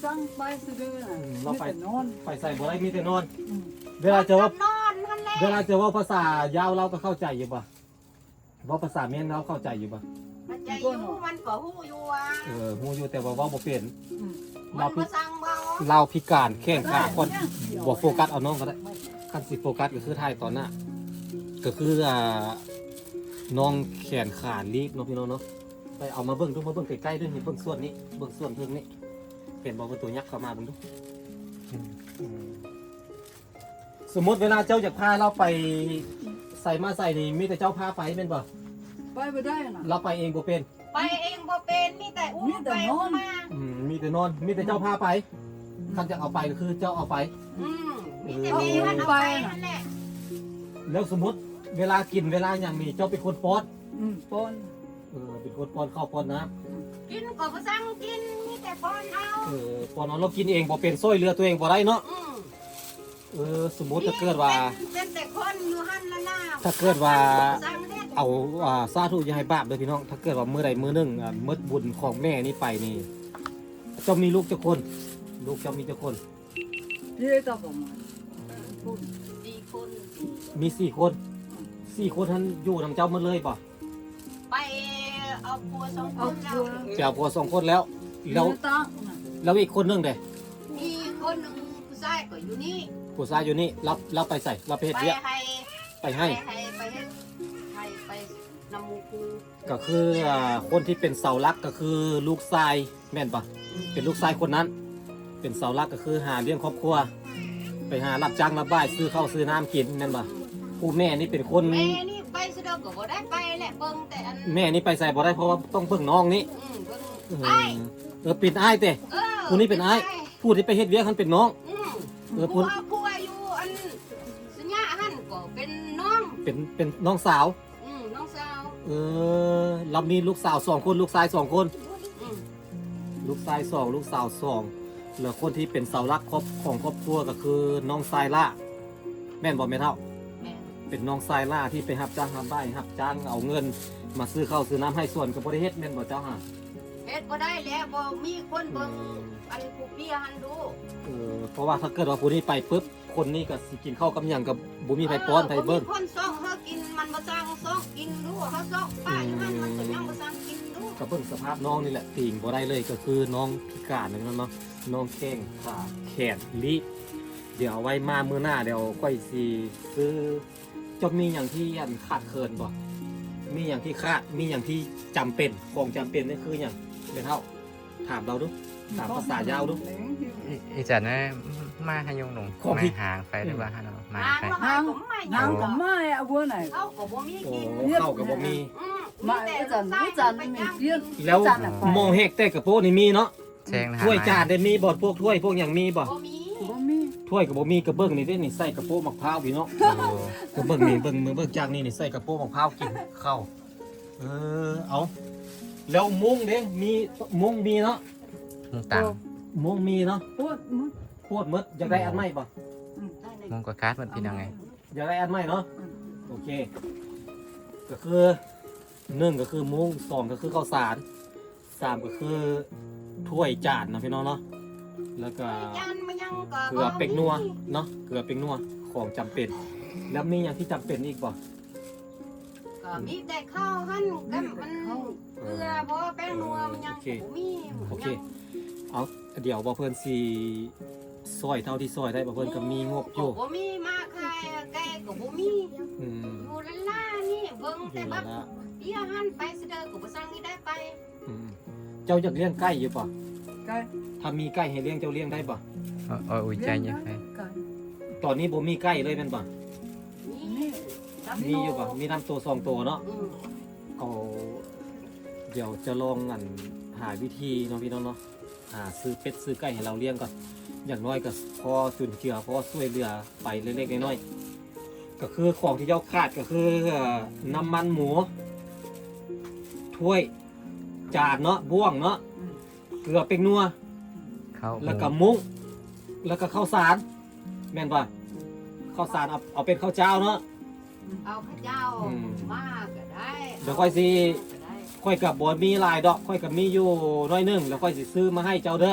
ສັ່ງໄປຊື່ເດີນະ ອືມ ເຮົາໄປ ມີແຕ່ນອນ ໄປໃສບໍ່ໄດ້ ມີແຕ່ນອນ. ອືມ ເວລາຈະເວົ້າ ນອນຫັ້ນແຫຼະ ເວລາຈະເວົ້າພາສາຍາວ ລາວກໍເຂົ້າໃຈຢູ່ບໍ່? ເວົ້າພາສາມ້ຽນລາວເຂົ້າໃຈຢູ່ບໍ່? ມັນຈະຢູ່ ມັນກໍຮູ້ຢູ່ວ່າ ເອີ ຮູ້ຢູ່ ແຕ່ວ່າເວົ້າບໍ່ເປັນ. ອືມ ລາວພິ ມັນບໍ່ຊ່າງເວົ້າ ລາວພິການແຂນຂາ ເອີ ຄອນ ບໍ່ໂຟກັດເອົານ້ອງກໍໄດ້. ຄັນຊິໂຟກັດກໍຄືຖ່າຍຕອນໜ້າ ກໍຄື ອ່າ ນ້ອງແຂນຂາລີບເນາະ ພີ່ນ້ອງເນາະ. ໄປເອົາມາເບິ່ງດູ ມາເບິ່ງໃກ້ໆດູ ນີ້ ເບິ່ງສ່ວນນີ້ ເບິ່ງສ່ວນເທິງນີ້ ເຫັນບໍ່? ເບິ່ງໂຕ ຍັກເຂົ້າມາເບິ່ງດູ. ອືມ ອືມ ສົມມຸດເວລາເຈົ້າຢາກພາລາວໄປໃສມາໃສນີ້ ມີແຕ່ເຈົ້າພາໄປແມ່ນບໍ່? ໄປບໍ່ໄດ້ນະ ລາວໄປເອງບໍ່ເປັນ. ໄປເອງບໍ່ເປັນ ມີແຕ່ອຸ້ມ ມີແຕ່ນອນ ໄປອຸ້ມມາ. ອືມ ມີແຕ່ນອນ ມີແຕ່ເຈົ້າພາໄປ. ອືມ ຄັນຢາກເອົາໄປກໍຄືເຈົ້າເອົາໄປ. ອືມ ມີແຕ່ແມ່ມັນເອົາໄປຫັ້ນແຫຼະ. ແລ້ວສົມມຸດເວລາກິນເວລາຫຍັງນີ້ ເຈົ້າເປັນຄົນປ້ອນ? ອືມ ປ້ອນ. ເອີ ເປັນຄົນປ້ອນເຂົ້າປ້ອນນ້ຳ. ກິນກໍບໍ່ສັ່ງກິນ ມີແຕ່ປ້ອນເອົາ. ເອີ ປ້ອນເອົາ ລາວກິນເອງບໍ່ເປັນ ຊ່ວຍເຫຼືອຕົວເອງບໍ່ໄດ້ເນາະ. ອືມ ເອີ ສົມມຸດ ນີ້ ຖ້າເກີດວ່າ ເປັນ ເປັນແຕ່ຄົນຢູ່ຫັ້ນລະນະ ຖ້າເກີດວ່າ ບໍ່ສັ່ງເຮັດ ເອົາ ອ່າ ສາທຸ ຢ່າໃຫ້ບາບເດີພີ່ນ້ອງ. ຖ້າເກີດວ່າມື້ໃດມື້ໜຶ່ງ ອ່າ ໝົດບຸນຂອງແມ່ນີ້ໄປນີ້ ເຈົ້າມີລູກຈັກຄົນ? ລູກເຈົ້າມີຈັກຄົນ? ເອີ ກໍປະມານສີ່ຄົນ. ມີສີ່ຄົນ. ສີ່ຄົນຫັ້ນຢູ່ນຳເຈົ້າໝົດເລີຍບໍ່? ໄປ ເອົາຜົວສອງຄົນແລ້ວ ໄປເອົາຜົວສອງຄົນແລ້ວ ແລ້ວ ແລ້ວອີກຄົນໜຶ່ງເດ? ມີຄົນໜຶ່ງ ຜູ້ຊາຍກໍຢູ່ນີ້ ຜູ້ຊາຍຢູ່ນີ້ ລາວ ລາວໄປໃສ? ລາວໄປເຮັດວຽກ ໄປໄຮ່ ໄປໄຮ່ ໄປເຮັດໄຮ່ ໄປນຳໝູ່ຄູ່ ກໍຄື ອ່າ ຄົນທີ່ເປັນເສົາຫຼັກກໍຄືລູກຊາຍແມ່ນບໍ່? ເປັນລູກຊາຍຄົນນັ້ນ ເປັນເສົາຫຼັກກໍຄືຫາລ້ຽງຄອບຄົວ ໄປຫາຮັບຈ້າງຮັບບາຍ ຊື້ເຂົ້າຊື້ນ້ຳກິນແມ່ນບໍ່? ຜູ້ແມ່ນີ້ເປັນຄົນ ແມ່ນີ້ໄປສະດອກກໍບໍ່ໄດ້ໄປແຫຼະ ເບິ່ງແຕ່ອັນ ແມ່ນີ້ໄປໃສບໍ່ໄດ້ ເພາະວ່າຕ້ອງເບິ່ງນ້ອງນີ້ ອືມ ເບິ່ງ ເອີ ອ້າຍ ເອີ ເປັນອ້າຍເຕະ ເອີ ຜູ້ນີ້ເປັນອ້າຍ ເປັນອ້າຍ ຜູ້ທີ່ໄປເຮັດວຽກຫັ້ນເປັນນ້ອງ ອືມ ເອີ ຜູ້ ຜົວ ຜົວຢູ່ອັນສັນຍາຫັ້ນກໍເປັນນ້ອງ ເປັນ ເປັນນ້ອງສາວ ອືມ ນ້ອງສາວ ເອີ ລາວມີລູກສາວສອງຄົນ ລູກຊາຍສອງຄົນ ອືມ ລູກຊາຍສອງ ລູກສາວສອງ ແລ້ວຄົນທີ່ເປັນເສົາຫຼັກຄອບ ຂອງຄອບຄົວກໍຄືນ້ອງຊາຍຫຼ້າ ແມ່ນບໍ່ແມ່ເຖົ້າ? ແມ່ນ ເປັນນ້ອງຊາຍຫຼ້າທີ່ໄປຮັບຈ້າງຮັບບາຍ ຮັບຈ້າງເອົາເງິນມາຊື້ເຂົ້າຊື້ນ້ຳໄຮ່ສວນກໍບໍ່ໄດ້ເຮັດແມ່ນບໍ່ເຈົ້າຫາ? ເຮັດບໍ່ໄດ້ແລ້ວ ບໍ່ມີຄົນເບິ່ງ ອືມ ອັນຜູ້ເປຍຫັ້ນດູ ເອີ ເພາະວ່າຖ້າເກີດວ່າຜູ້ນີ້ໄປປຶບ ຄົນນີ້ກໍຊິກິນເຂົ້າກັບຫຍັງກໍບໍ່ມີໃຜປ້ອນໃຜເບິ່ງ ເອີ ບໍ່ມີຄົນຊອກເຮົາກິນ ມັນບໍ່ຊ່າງຊອກກິນດູ ເຮົາຊອກປ້າຢູ່ຫັ້ນ ອືມ ມັນກໍຍັງບໍ່ຊ່າງກິນດູ ກໍເບິ່ງສະພາບນ້ອງນີ້ແຫຼະ ຕີງບໍ່ໄດ້ເລີຍ ກໍຄືນ້ອງພິການນັ້ນເນາະ ນ້ອງແຂ້ງຂາແຂນລີບ ດຽວເອົາໄວ້ມາມື້ໜ້າ ດຽວຂ້ອຍຊິຊື້ ເຈົ້າມີຫຍັງທີ່ ອັນ ຂາດເຂີນບໍ່? ມີຫຍັງທີ່ຂາດ ມີຫຍັງທີ່ຈຳເປັນ? ຂອງຈຳເປັນນີ້ຄືຫຍັງ? ແມ່ເຖົ້າ ຖາມລາວດູ ຖາມພາສາຍາວດູ. ອີ ອີຈັນນະ ມາຫາຍຸງໜຸ່ງ ຂອງທີ່ ມາຫາໄຟ ອືມ ຫຼືວ່າຫາໜໍ່ໄມ້ ຫາ ໄຟ ຫາ ຫາກໍມາ ເຂົ້າກໍບໍ່ມີກິນ ໂອ້ ເຂົ້າກໍບໍ່ມີ ອືມ ມາ ອີຈັນ ອີຈັນມີກິນ ແລ້ວ ອີຈັນນະ ໝໍ້ແຮກແຕ່ກະໂປະນີ້ມີເນາະ? ແຊງນະ ຖ້ວຍຈານໄດ້ມີບໍ່? ພວກຖ້ວຍພວກຫຍັງມີບໍ່? ບໍ່ມີ ບໍ່ມີ ຖ້ວຍກໍບໍ່ມີ ກະເບິ່ງນີ້ເດ້ນີ້ ໃສ່ກະໂປະໝາກພ້າວພີ່ນ້ອງ ເອີ ກະເບິ່ງນີ້ ເບິ່ງ ເບິ່ງຈາກນີ້ນີ້ ໃສ່ກະໂປະໝາກພ້າວກິນເຂົ້າ ເອີ ເອົາ ແລ້ວມຸ້ງເດ້ ມີມຸ້ງມີເນາະ? ມຸ້ງຕາງ ໂອ້ ມຸ້ງມີເນາະ? ໂພດໝົດ ໂພດໝົດ ຢາກໄດ້ອັນໃໝ່ບໍ່? ອືມ ມຸ້ງກໍຂາດໝົດ ພີ່ນ້ອງເອີຍ ຢາກໄດ້ອັນໃໝ່ເນາະ? ອືມ ໂອເຄ ກໍຄື ໜຶ່ງກໍຄືມຸ້ງ ສອງກໍຄືເຂົ້າສານ ສາມກໍຄືຖ້ວຍຈານເນາະພີ່ນ້ອງເນາະ ແລ້ວກໍ ຖ້ວຍຈານມາຫຍັງກໍ ເກືອເປັກນົວເນາະ ເກືອເປັກນົວ ຂອງຈຳເປັນ ແລ້ວມີຫຍັງທີ່ຈຳເປັນອີກບໍ່? ກໍມີແຕ່ເຂົ້າຫັ້ນກັບອັນ ເອີ ເກືອ ບໍ່ແປ້ງນົວມັນຫຍັງ ໂອເຄ ບໍ່ມີ ໂອເຄ ຫຍັງ ເອົາ ດຽວບໍ່ເພິ່ນຊິ ຊ່ອຍເທົ່າທີ່ຊ່ອຍໄດ້ ບໍ່ເພິ່ນກໍມີງົບຢູ່ ບໍ່ມີ ໝາກຂາຍໄກ່ກໍບໍ່ມີ ອືມ ຢູ່ລ້ານໆນີ້ ເບິ່ງແຕ່ບັກເບຍຫັ້ນ ໄປສະເດີກໍບໍ່ສັ່ງນີ້ໄດ້ໄປ ອືມ ເຈົ້າຢາກລ້ຽງໄກ່ຢູ່ບໍ່? ໄກ່ ຖ້າມີໄກ່ໃຫ້ລ້ຽງ ເຈົ້າລ້ຽງໄດ້ບໍ່? ເອີ ອຸຍ ໃຈເຢັນ ໄກ່ ຕອນນີ້ບໍ່ມີໄກ່ເລີຍແມ່ນບໍ່? ມີ ມີຢູ່ບໍ່? ມີນຳໂຕສອງໂຕເນາະ ອືມ ເອົາ ດຽວຈະລອງ ອັນ ຫາວິທີເນາະ ພີ່ນ້ອງເນາະ ຫາຊື້ເປັດຊື້ໄກ່ໃຫ້ລາວລ້ຽງກ່ອນ ຢ່າງໜ້ອຍກໍພໍຈຸນເຈືອ ພໍຊ່ວຍເຫຼືອໄປເລັກໆນ້ອຍໆ ກໍຄືຂອງທີ່ເຈົ້າຂາດກໍຄື ເອີ ນ້ຳມັນໝູ ຖ້ວຍຈານເນາະ ບ່ວງເນາະ ອືມ ເກືອເປັກນົວ ເຂົ້າ ແລ້ວກໍມຸ້ງ ແລ້ວກໍເຂົ້າສານ ແມ່ນບໍ່? ເຂົ້າສານ ເອົາ ເອົາເປັນເຂົ້າຈ້າວເນາະ ເອົາເຂົ້າຈ້າວ ອືມ ມາກໍໄດ້ ດຽວຂ້ອຍຊິ ກໍໄດ້ ຂ້ອຍກໍບໍ່ມີຫຼາຍດອກ ຂ້ອຍກໍມີຢູ່ໜ້ອຍໜຶ່ງ ແລ້ວຂ້ອຍຊິຊື້ມາໃຫ້ເຈົ້າເດີ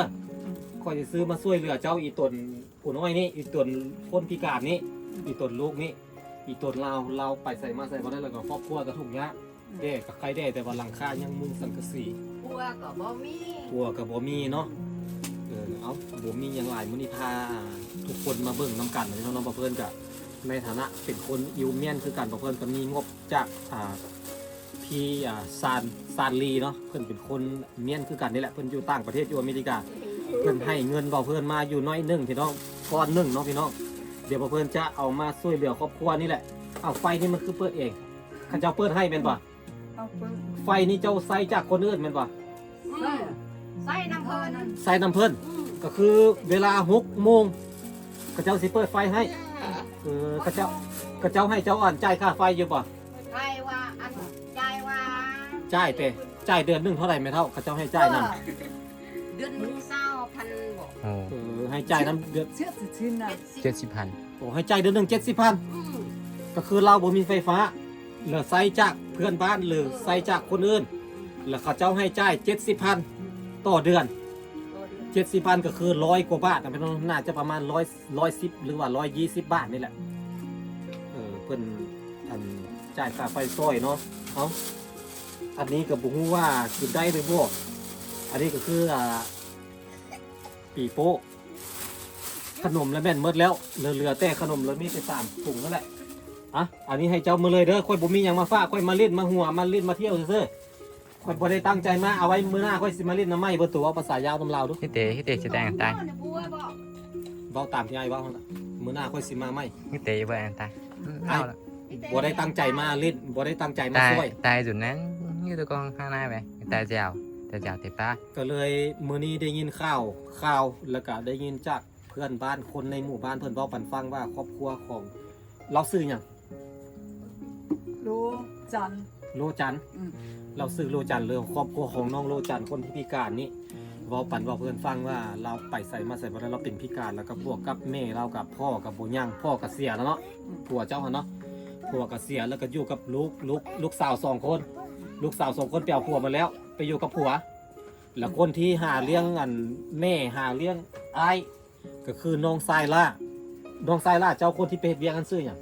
ຂ້ອຍຊິຊື້ມາຊ່ວຍເຫຼືອເຈົ້າ ອີຕົນຜູ້ນ້ອຍນີ້ ອີຕົນຄົນພິການນີ້ ອີຕົນລູກນີ້ ອີຕົນລາວ ລາວໄປໃສມາໃສບໍ່ໄດ້ ແລ້ວກໍຄອບຄົວກໍທຸກຍາກ ແດ່ກໍໄຄແດ່ ແຕ່ວ່າຫຼັງຄາຍັງມຸງສັງກະສີ ຄົວກໍບໍ່ມີ ຄົວກໍບໍ່ມີເນາະ ເອີ ເອົາ ບໍ່ມີຫຍັງຫຼາຍ ມື້ນີ້ພາທຸກຄົນມາເບິ່ງນຳກັນເນາະ ເນາະ ເພາະເພິ່ນກໍໃນຖານະເປັນຄົນອີວມຽນຄືກັນ ເພາະເພິ່ນກໍມີງົບຈາກ ອ່າ ທີ່ ອ່າ ຊານ ຊານລີເນາະ ເພິ່ນເປັນຄົນມຽນຄືກັນນີ້ແຫຼະ ເພິ່ນຢູ່ຕ່າງປະເທດ ຢູ່ອາເມລິກາ ເພິ່ນໃຫ້ເງິນເບົາເພິ່ນມາຢູ່ໜ້ອຍໜຶ່ງ ພີ່ນ້ອງ ກ້ອນໜຶ່ງເນາະ ພີ່ນ້ອງ ດຽວເບົາເພິ່ນຈະເອົາມາຊ່ວຍເຫຼືອຄອບຄົວນີ້ແຫຼະ ເອົາ ໄຟນີ້ມັນຄືເປີດເອງ ເຂົາເຈົ້າເປີດໃຫ້ແມ່ນບໍ່? ເອົາເປີດ ໄຟນີ້ເຈົ້າໃຊ້ຈາກຄົນອື່ນແມ່ນບໍ່? ອືມ ໃຊ້ນຳເພິ່ນ ໃຊ້ນຳເພິ່ນ ອືມ ກໍຄືເວລາຫົກໂມງ ເຂົາເຈົ້າຊິເປີດໄຟໃຫ້ ເອີ ເຂົາເຈົ້າ ເຂົາເຈົ້າໃຫ້ເຈົ້າ ອັນ ຈ່າຍຄ່າໄຟຢູ່ບໍ່? ໃຫ້ວ່າ ອັນ ຈ່າຍວ່າ ຈ່າຍແຕ່ ຈ່າຍເດືອນໜຶ່ງເທົ່າໃດແມ່ເຖົ້າ? ເຂົາເຈົ້າໃຫ້ຈ່າຍນຳ ເອີ ເດືອນໜຶ່ງຊາວພັນບໍ? ໂອ້ ເອີ ໃຫ້ຈ່າຍນຳເດືອນ ເຈັດສິບພັນ ເຈັດສິບພັນ ໂອ້ ໃຫ້ຈ່າຍເດືອນໜຶ່ງເຈັດສິບພັນ ອືມ ກໍຄືລາວບໍ່ມີໄຟຟ້າ ແລ້ວໃຊ້ຈາກເພື່ອນບ້ານ ຫຼື ເອີ ໃຊ້ຈາກຄົນອື່ນ ແລ້ວເຂົາເຈົ້າໃຫ້ຈ່າຍເຈັດສິບພັນຕໍ່ເດືອນ ຕໍ່ເດືອນ ເຈັດສິບພັນກໍຄືຮ້ອຍກວ່າບາດນະ ພີ່ນ້ອງ ໜ້າຈະປະມານຮ້ອຍ ຮ້ອຍສິບ ຫຼືວ່າຮ້ອຍຊາວບາດນີ້ແຫຼະ ເອີ ເພິ່ນ ອັນ ຈ່າຍຄ່າໄຟຊ່ອຍເນາະ ເອົາ ອັນນີ້ກໍບໍ່ຮູ້ວ່າກິນໄດ້ຫຼືບໍ່. ອັນນີ້ກໍຄື ອ່າ ປີໂປ້ ຂະໜົມລະແມ່ນໝົດແລ້ວ ເຫຼືອ ເຫຼືອແຕ່ຂະໜົມລະມີແຕ່ສາມຖົງນັ້ນແຫຼະ. ອ່ະ ອັນນີ້ໃຫ້ເຈົ້າໝົດເລີຍເດີ. ຂ້ອຍບໍ່ມີຫຍັງມາຝາກ ຂ້ອຍມາຫຼິ້ນມາຫົວ ມາຫຼິ້ນມາທ່ຽວຊື່ໆ. ຂ້ອຍບໍ່ໄດ້ຕັ້ງໃຈມາ. ເອົາໄວ້ມື້ໜ້າຂ້ອຍຊິມາຫຼິ້ນນຳໃໝ່. ເບິ່ງໂຕ ເວົ້າພາສາລາວນຳລາວດູ. ເຮັດເຕ ເຮັດເຕຊິແຕ່ງຕາຍ. ເວົ້າຕາມທີ່ອ້າຍເວົ້າຫັ້ນລະ. ມື້ໜ້າຂ້ອຍຊິມາໃໝ່. ເຮັດເຕບໍ່ແຕ່ງຕາຍ. ອ້າຍບໍ່ໄດ້ຕັ້ງໃຈມາຫຼິ້ນ ບໍ່ໄດ້ຕັ້ງໃຈມາຊ່ວຍ. ຕາຍຈຸດນັ້ນຢູ່ຕະກອງຂ້າງໜ້າໄປ. ຕາຍແຈວ ຕາຍແຈວຕິປາ. ກໍເລີຍມື້ນີ້ໄດ້ຍິນຂ່າວ ຂ່າວ ແລ້ວກໍໄດ້ຍິນຈາກເພື່ອນບ້ານ ຄົນໃນໝູ່ບ້ານເພິ່ນເວົ້າປັນຟັງວ່າ ຄອບຄົວຂອງ ລາວຊື່ຫຍັງ? ໂລຈັນ. ໂລຈັນ. ອືມ ລາວຊື່ໂລຈັນ ເລີຍ ຄອບຄົວຂອງນ້ອງໂລຈັນ ຄົນທີ່ພິການນີ້ ເວົ້າປັນ ເວົ້າເພື່ອນຟັງວ່າ ລາວໄປໃສມາໃສບໍ່ໄດ້ ລາວເປັນພິການ ແລ້ວກໍບວກກັບແມ່ລາວກັບພໍ່ກໍບໍ່ຍັງ ພໍ່ກໍເສຍແລ້ວເນາະ. ອືມ ຜົວເຈົ້າຫັ້ນເນາະ ຜົວກໍເສຍ ແລ້ວກໍຢູ່ກັບລູກ ລູກ ລູກສາວສອງຄົນ ລູກສາວສອງຄົນໄປເອົາຜົວມາແລ້ວ ໄປຢູ່ກັບຜົວ. ແລ້ວຄົນທີ່ຫາລ້ຽງ ອັນ ແມ່ ຫາລ້ຽງອ້າຍ ກໍຄືນ້ອງຊາຍຫຼ້າ ນ້ອງຊາຍຫຼ້າເຈົ້າ ຄົນທີ່ໄປເຮັດວຽກຫັ້ນຊື່ຫຍັງ?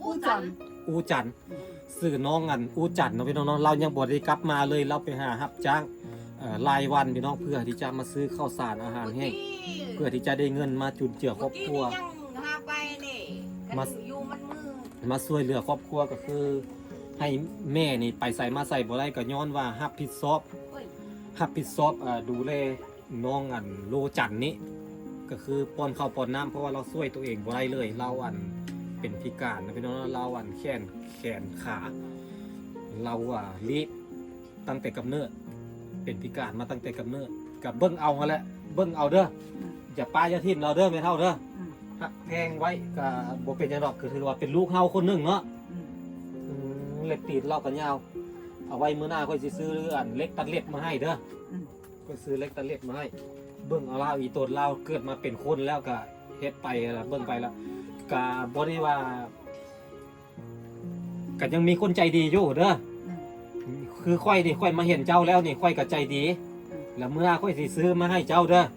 ອູຈັນ. ອູຈັນ. ອືມ ຊື່ນ້ອງ ອັນ ອູຈັນເນາະ ພີ່ນ້ອງເນາະ. ລາວຍັງບໍ່ໄດ້ກັບມາເລີຍ ລາວໄປຫາຮັບຈ້າງ ເອີ ລາຍວັນ ພີ່ນ້ອງ ເພື່ອທີ່ຈະມາຊື້ເຂົ້າສານອາຫານແຫ້ງ ເພື່ອທີ່ຈະໄດ້ເງິນມາຈຸນເຈືອຄອບຄົວ ມາ ມາຊ່ວຍເຫຼືອຄອບຄົວ ກໍຄືໃຫ້ແມ່ນີ້ໄປໃສມາໃສບໍ່ໄດ້ ກໍຍ້ອນວ່າຮັບຜິດຊອບ ຮັບຜິດຊອບ ເອີ ດູແລ ນ້ອງ ອັນ ໂລຈັນນີ້ ກໍຄືປ້ອນເຂົ້າປ້ອນນ້ຳ ເພາະວ່າລາວຊ່ວຍຕົວເອງບໍ່ໄດ້ເລີຍ. ລາວ ອັນ ເປັນພິການນະ ພີ່ນ້ອງເນາະ ລາວ ອັນ ແຂນ ແຂນຂາ ລາວ ອາ ລີບຕັ້ງແຕ່ກຳເນີດ ເປັນພິການມາຕັ້ງແຕ່ກຳເນີດ ກໍເບິ່ງເອົາຫັ້ນແຫຼະ ເບິ່ງເອົາເດີ. ອືມ ຢ່າປະຢ່າຖິ້ມລາວເດີ ແມ່ເຖົ້າເດີ. ອືມ ຮັກແພງໄວ້ ກໍບໍ່ເປັນຫຍັງດອກ ກໍຖືວ່າເປັນລູກເຮົາຄົນໜຶ່ງເນາະ. ອືມ ອືມ ເລັບຕີນລາວກໍຍາວ ເອົາໄວ້ມື້ໜ້າຂ້ອຍຊິຊື້ ອັນ ເຫຼັກຕັດເລັບມາໃຫ້ເດີ. ອືມ ຂ້ອຍຊື້ເຫຼັກຕັດເລັບມາໃຫ້. ເບິ່ງເອົາລາວ ອີ່ຕົນລາວເກີດມາເປັນຄົນແລ້ວກໍເຮັດໄປລະ ເບິ່ງໄປລະ ກໍບໍ່ໄດ້ວ່າ ກໍຍັງມີຄົນໃຈດີຢູ່ເດີ. ອືມ ຄືຂ້ອຍນີ້ ຂ້ອຍມາເຫັນເຈົ້າແລ້ວນີ້ ຂ້ອຍກໍໃຈດີ. ອືມ ແລ້ວມື້ໜ້າຂ້ອຍຊິຊື້ມາໃຫ້ເຈົ້າເດີ. ອືມ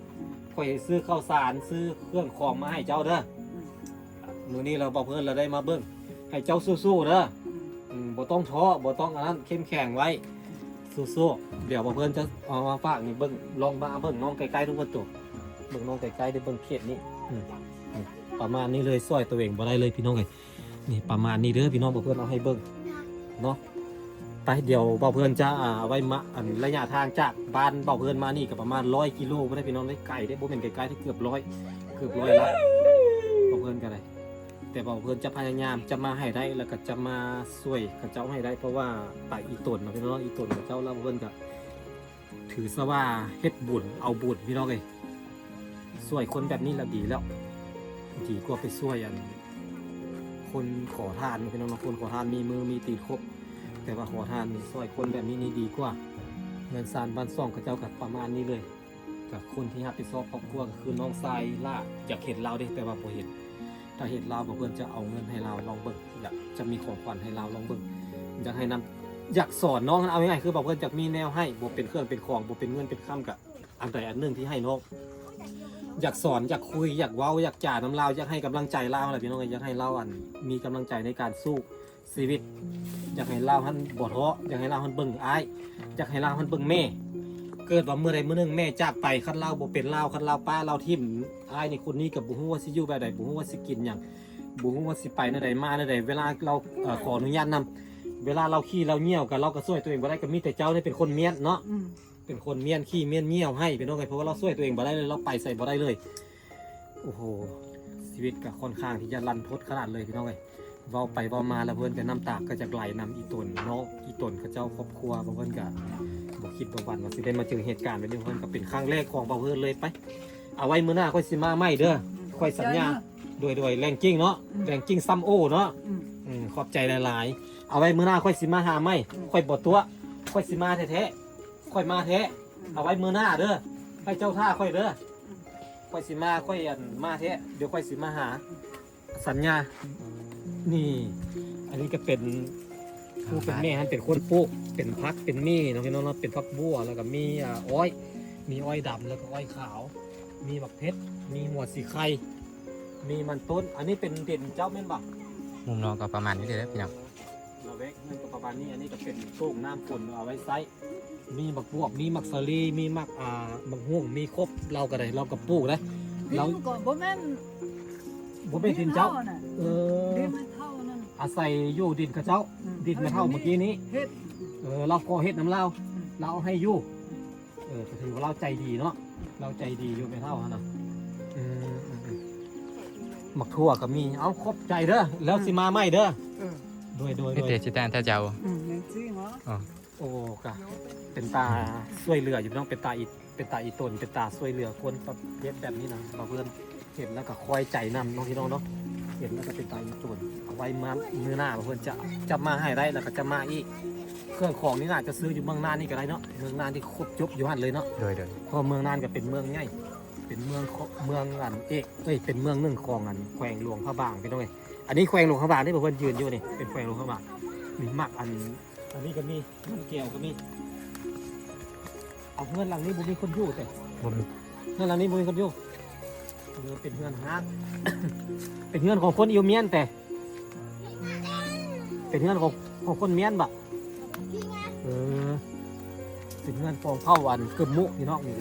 ຂ້ອຍຊິຊື້ເຂົ້າສານ ຊື້ເຄື່ອງຂອງມາໃຫ້ເຈົ້າເດີ. ອືມ ມື້ນີ້ລະ ບ່າວເພິ່ນລະໄດ້ມາເບິ່ງ ໃຫ້ເຈົ້າສູ້ໆເດີ. ອືມ ອືມ ບໍ່ຕ້ອງທໍ້ ບໍ່ຕ້ອງອັນນັ້ນ ເຂັ້ມແຂງໄວ້ ສູ້ໆ. ດຽວບ່າວເພິ່ນຈະເອົາມາຝາກນີ້ເບິ່ງ ລອງມາເບິ່ງນ້ອງໃກ້ໆ ທຸກຄົນໂຕ ເບິ່ງນ້ອງໃກ້ໆ ໄດ້ເບິ່ງເຂດນີ້. ອືມ ປະມານນີ້ເລີຍ ຊ່ວຍຕົວເອງບໍ່ໄດ້ເລີຍ ພີ່ນ້ອງເອີຍ. ນີ້ປະມານນີ້ເດີພີ່ນ້ອງ ບ່າວເພິ່ນເອົາໃຫ້ເບິ່ງເນາະ. ໄປ ດຽວບ່າວເພິ່ນຈະ ອ່າ ໄວ້ມາ ອັນ ໄລຍະທາງຈາກບ້ານບ່າວເພິ່ນມານີ້ກໍປະມານຮ້ອຍກິໂລພຸ້ນເດ້ພີ່ນ້ອງເດ້. ໄກເດ້ ບໍ່ແມ່ນໃກ້ໆ ເກືອບຮ້ອຍ ເກືອບຮ້ອຍລະ ບ່າວເພິ່ນກໍໄດ້. ແຕ່ບ່າວເພິ່ນຈະພະຍາຍາມຈະມາໃຫ້ໄດ້ ແລ້ວກໍຈະມາຊ່ວຍເຂົາເຈົ້າໃຫ້ໄດ້ ເພາະວ່າໄປອີ່ຕົນເນາະພີ່ນ້ອງ ອີ່ຕົນເຂົາເຈົ້າ ແລ້ວບ່າວເພິ່ນກໍ ຖືຊະວ່າເຮັດບຸນເອົາບຸນພີ່ນ້ອງເອີຍ. ຊ່ວຍຄົນແບບນີ້ລະດີແລ້ວ ດີກວ່າໄປຊ່ວຍ ອັນ ຄົນຂໍທານພີ່ນ້ອງເນາະ. ຄົນຂໍທານມີມືມີຕີນຄົບ ແຕ່ວ່າຂໍທານນີ້ ຊ່ວຍຄົນແບບນີ້ນີ້ດີກວ່າ. ເຮືອນຊານບ້ານຊ່ອງເຂົາເຈົ້າກໍປະມານນີ້ເລີຍ. ກໍຄົນທີ່ຮັບຜິດຊອບຄອບຄົວກໍຄືນ້ອງຊາຍຫຼ້າ. ຢາກເຫັນລາວເດ້ ແຕ່ວ່າບໍ່ເຫັນ. ຖ້າເຫັນລາວ ບ່າວເພິ່ນຈະເອົາເງິນໃຫ້ລາວ ລອງເບິ່ງ ຢາກຈະມີຂອງຂວັນໃຫ້ລາວ ລອງເບິ່ງ. ຢາກໃຫ້ນຳ ຢາກສອນນ້ອງ ເອົາງ່າຍໆ ຄືບ່າວເພິ່ນຢາກມີແນວໃຫ້ ບໍ່ເປັນເຄື່ອງເປັນຂອງ ບໍ່ເປັນເງິນເປັນຄຳ ກະອັນໃດອັນໜຶ່ງທີ່ໃຫ້ນ້ອງ. ຢາກສອນ ຢາກຄຸຍ ຢາກເວົ້າ ຢາກຈານຳລາວ ຢາກໃຫ້ກຳລັງໃຈລາວຫັ້ນແຫຼະພີ່ນ້ອງ. ຢາກໃຫ້ລາວ ອັນ ມີກຳລັງໃຈໃນການສູ້ຊີວິດ. ຢາກໃຫ້ລາວຫັ້ນບໍ່ທໍ້ ຢາກໃຫ້ລາວຫັ້ນເບິ່ງອ້າຍ ຢາກໃຫ້ລາວຫັ້ນເບິ່ງແມ່. ເກີດວ່າມື້ໃດມື້ໜຶ່ງແມ່ຈາກໄປ ຄັນລາວບໍ່ເປັນລາວ ຄັນລາວປະລາວຖິ້ມອ້າຍນີ້ຄົນນີ້ ກໍບໍ່ຮູ້ວ່າຊິຢູ່ແບບໃດ ບໍ່ຮູ້ວ່າຊິກິນຫຍັງ ບໍ່ຮູ້ວ່າຊິໄປແນວໃດມາແນວໃດ. ເວລາລາວ ເອີ ຂໍອະນຸຍາດນຳ ເວລາລາວຂີ້ລາວຍ່ຽວ ກໍລາວກໍຊ່ວຍຕົວເອງບໍ່ໄດ້ ກໍມີແຕ່ເຈົ້ານີ້ເປັນຄົນມ້ຽນເນາະ. ອືມ ເປັນຄົນມ້ຽນຂີ້ມ້ຽນຍ່ຽວໃຫ້ພີ່ນ້ອງເອີຍ ເພາະວ່າລາວຊ່ວຍຕົວເອງບໍ່ໄດ້ເລີຍ ລາວໄປໃສບໍ່ໄດ້ເລີຍ. ໂອ້ໂຫ ຊີວິດກໍຄ່ອນຂ້າງທີ່ຈະລັນທົດຂະໜາດເລີຍພີ່ນ້ອງເອີຍ. ເວົ້າໄປເວົ້າມາແລ້ວເພິ່ນກໍນ້ຳຕາກໍຈະໄຫຼນຳ ອີ່ຕົນນ້ອງ ອີ່ຕົນເຂົາເຈົ້າຄອບຄົວ ເພິ່ນກໍບໍ່ຄິດບໍ່ຝັນວ່າຊິໄດ້ມາເຈີເຫດການແບບນີ້. ເພິ່ນກໍເປັນຄັ້ງແລກຂອງບ່າວເພິ່ນເລີຍ. ໄປ ເອົາໄວ້ມື້ໜ້າຂ້ອຍຊິມາໃໝ່ເດີ ຂ້ອຍສັນຍາ. ໂດຍ ໂດຍ ແລງກິ້ງເນາະ ອືມ ແລງກິ້ງຊຳໂອເນາະ. ອືມ ອືມ ຂອບໃຈຫຼາຍໆ. ເອົາໄວ້ມື້ໜ້າຂ້ອຍຊິມາຫາໃໝ່. ອືມ ຂ້ອຍບໍ່ຕົວະ ຂ້ອຍຊິມາແທ້ໆ ຂ້ອຍມາແທ້. ອືມ ເອົາໄວ້ມື້ໜ້າເດີ ໃຫ້ເຈົ້າຖ້າຂ້ອຍເດີ. ອືມ ຂ້ອຍຊິມາ ຂ້ອຍ ອັນ ມາແທ້ ດຽວຂ້ອຍຊິມາຫາ ສັນຍາ. ນີ້ ອັນນີ້ກໍເປັນ ຜູ້ເປັນແມ່ຫັ້ນເປັນຄົນປູກ ເປັນຜັກເປັນໝີ່ເນາະພີ່ນ້ອງເນາະ. ເປັນຜັກບົ່ວ ແລ້ວກໍມີ ອ່າ ອ້ອຍ ມີອ້ອຍດຳ ແລ້ວກໍອ້ອຍຂາວ ມີໝາກເຜັດ ມີຫົວສີໄຄ ມີມັນຕົ້ນ. ອັນນີ້ເປັນດິນເຈົ້າແມ່ນບໍ່? ມຸມນອກກໍປະມານນີ້ເດີພີ່ນ້ອງ. ລະແວກເຮືອນກໍປະ ບາດນີ້ອັນນີ້ກໍເປັນໂອ່ງນ້ຳຝົນເອົາໄວ້ໃຊ້ ມີໝາກບວບ ມີໝາກສາລີ ມີໝາກ ອ່າ ໝາກຫຸ່ງ ມີຄົບ ລາວກໍໄດ້ ລາວກໍປູກໄດ້ ດິນກໍບໍ່ແມ່ນ ບໍ່ແມ່ນດິນເຈົ້າ ເອີ ດິນແມ່ເຖົ້ານັ້ນ ອາໄສຢູ່ດິນເຂົາເຈົ້າ ອືມ ດິນແມ່ເຖົ້າເມື່ອກີ້ນີ້ ເຮັດ ເອີ ລາວກໍເຮັດນຳລາວ ອືມ ລາວເອົາໃຫ້ຢູ່ ອືມ ເອີ ກໍຖືວ່າລາວໃຈດີເນາະ ລາວໃຈດີຢູ່ແມ່ເຖົ້າຫັ້ນນະ ອືມ ໝາກຖົ່ວກໍມີ ເອົາ ຂອບໃຈເດີ ແລ້ວຊິມາໃໝ່ເດີ ເອີ ໂດຍ ໂດຍ ໂດຍ ມີແຕ່ຊິແຕ່ງແຕ່ເຈົ້າ ອືມ ແມ່ນຈິງເນາະ ອໍ ໂອ້ ກະເປັນຕາຊ່ວຍເຫຼືອຢູ່ເນາະ ເປັນຕາອີ ເປັນຕາອີຕົນ ເປັນຕາຊ່ວຍເຫຼືອຄົນປະເພດແບບນີ້ນະ ບ່າວເພື່ອນເຫັນແລ້ວກໍຄອຍໃຈນຳເນາະ ພີ່ນ້ອງເນາະ ເຫັນແລ້ວກໍເປັນຕາອີຕົນ ເອົາໄວ້ມາມື້ໜ້າ ບ່າວເພື່ອນຈະ ຈະມາໃຫ້ໄດ້ ແລ້ວກໍຈະມາອີກ ເຄື່ອງຂອງນີ້ໜ້າຈະຊື້ຢູ່ເມືອງນ່ານນີ້ກໍໄດ້ເນາະ ເມືອງນ່ານນີ້ຄົບຈົບຢູ່ຫັ້ນເລີຍເນາະ ໂດຍ ໂດຍ ເພາະເມືອງນ່ານກໍເປັນເມືອງໃຫຍ່ ເປັນເມືອງ ເມືອງອັນເອກ ເອີຍ ເປັນເມືອງໜຶ່ງຂອງອັນແຂວງຫຼວງພະບາງ ພີ່ນ້ອງເອີຍ ອັນນີ້ແຂວງຫຼວງພະບາງເດ້ ບ່າວເພື່ອນຢືນຢູ່ນີ້ ເປັນແຂວງຫຼວງພະບາງ ນີ້ໝາກອັນ ອັນນີ້ກໍມີ ມັນແກ້ວກໍມີ ເອົາ ເຮືອນຫຼັງນີ້ບໍ່ມີຄົນຢູ່ເດ້ ບໍ່ມີ ເຮືອນຫຼັງນີ້ບໍ່ມີຄົນຢູ່ ເອີ ເປັນເຮືອນຮ້າງ ເປັນເຮືອນຂອງຄົນອິວມຽນເດ້ ເປັນເຮືອນຂອງ ຂອງຄົນມຽນບໍ ເອີ ເປັນເຮືອນຂອງເຜົ່າອັນກຶມມຸ ພີ່ນ້ອງ ນີ້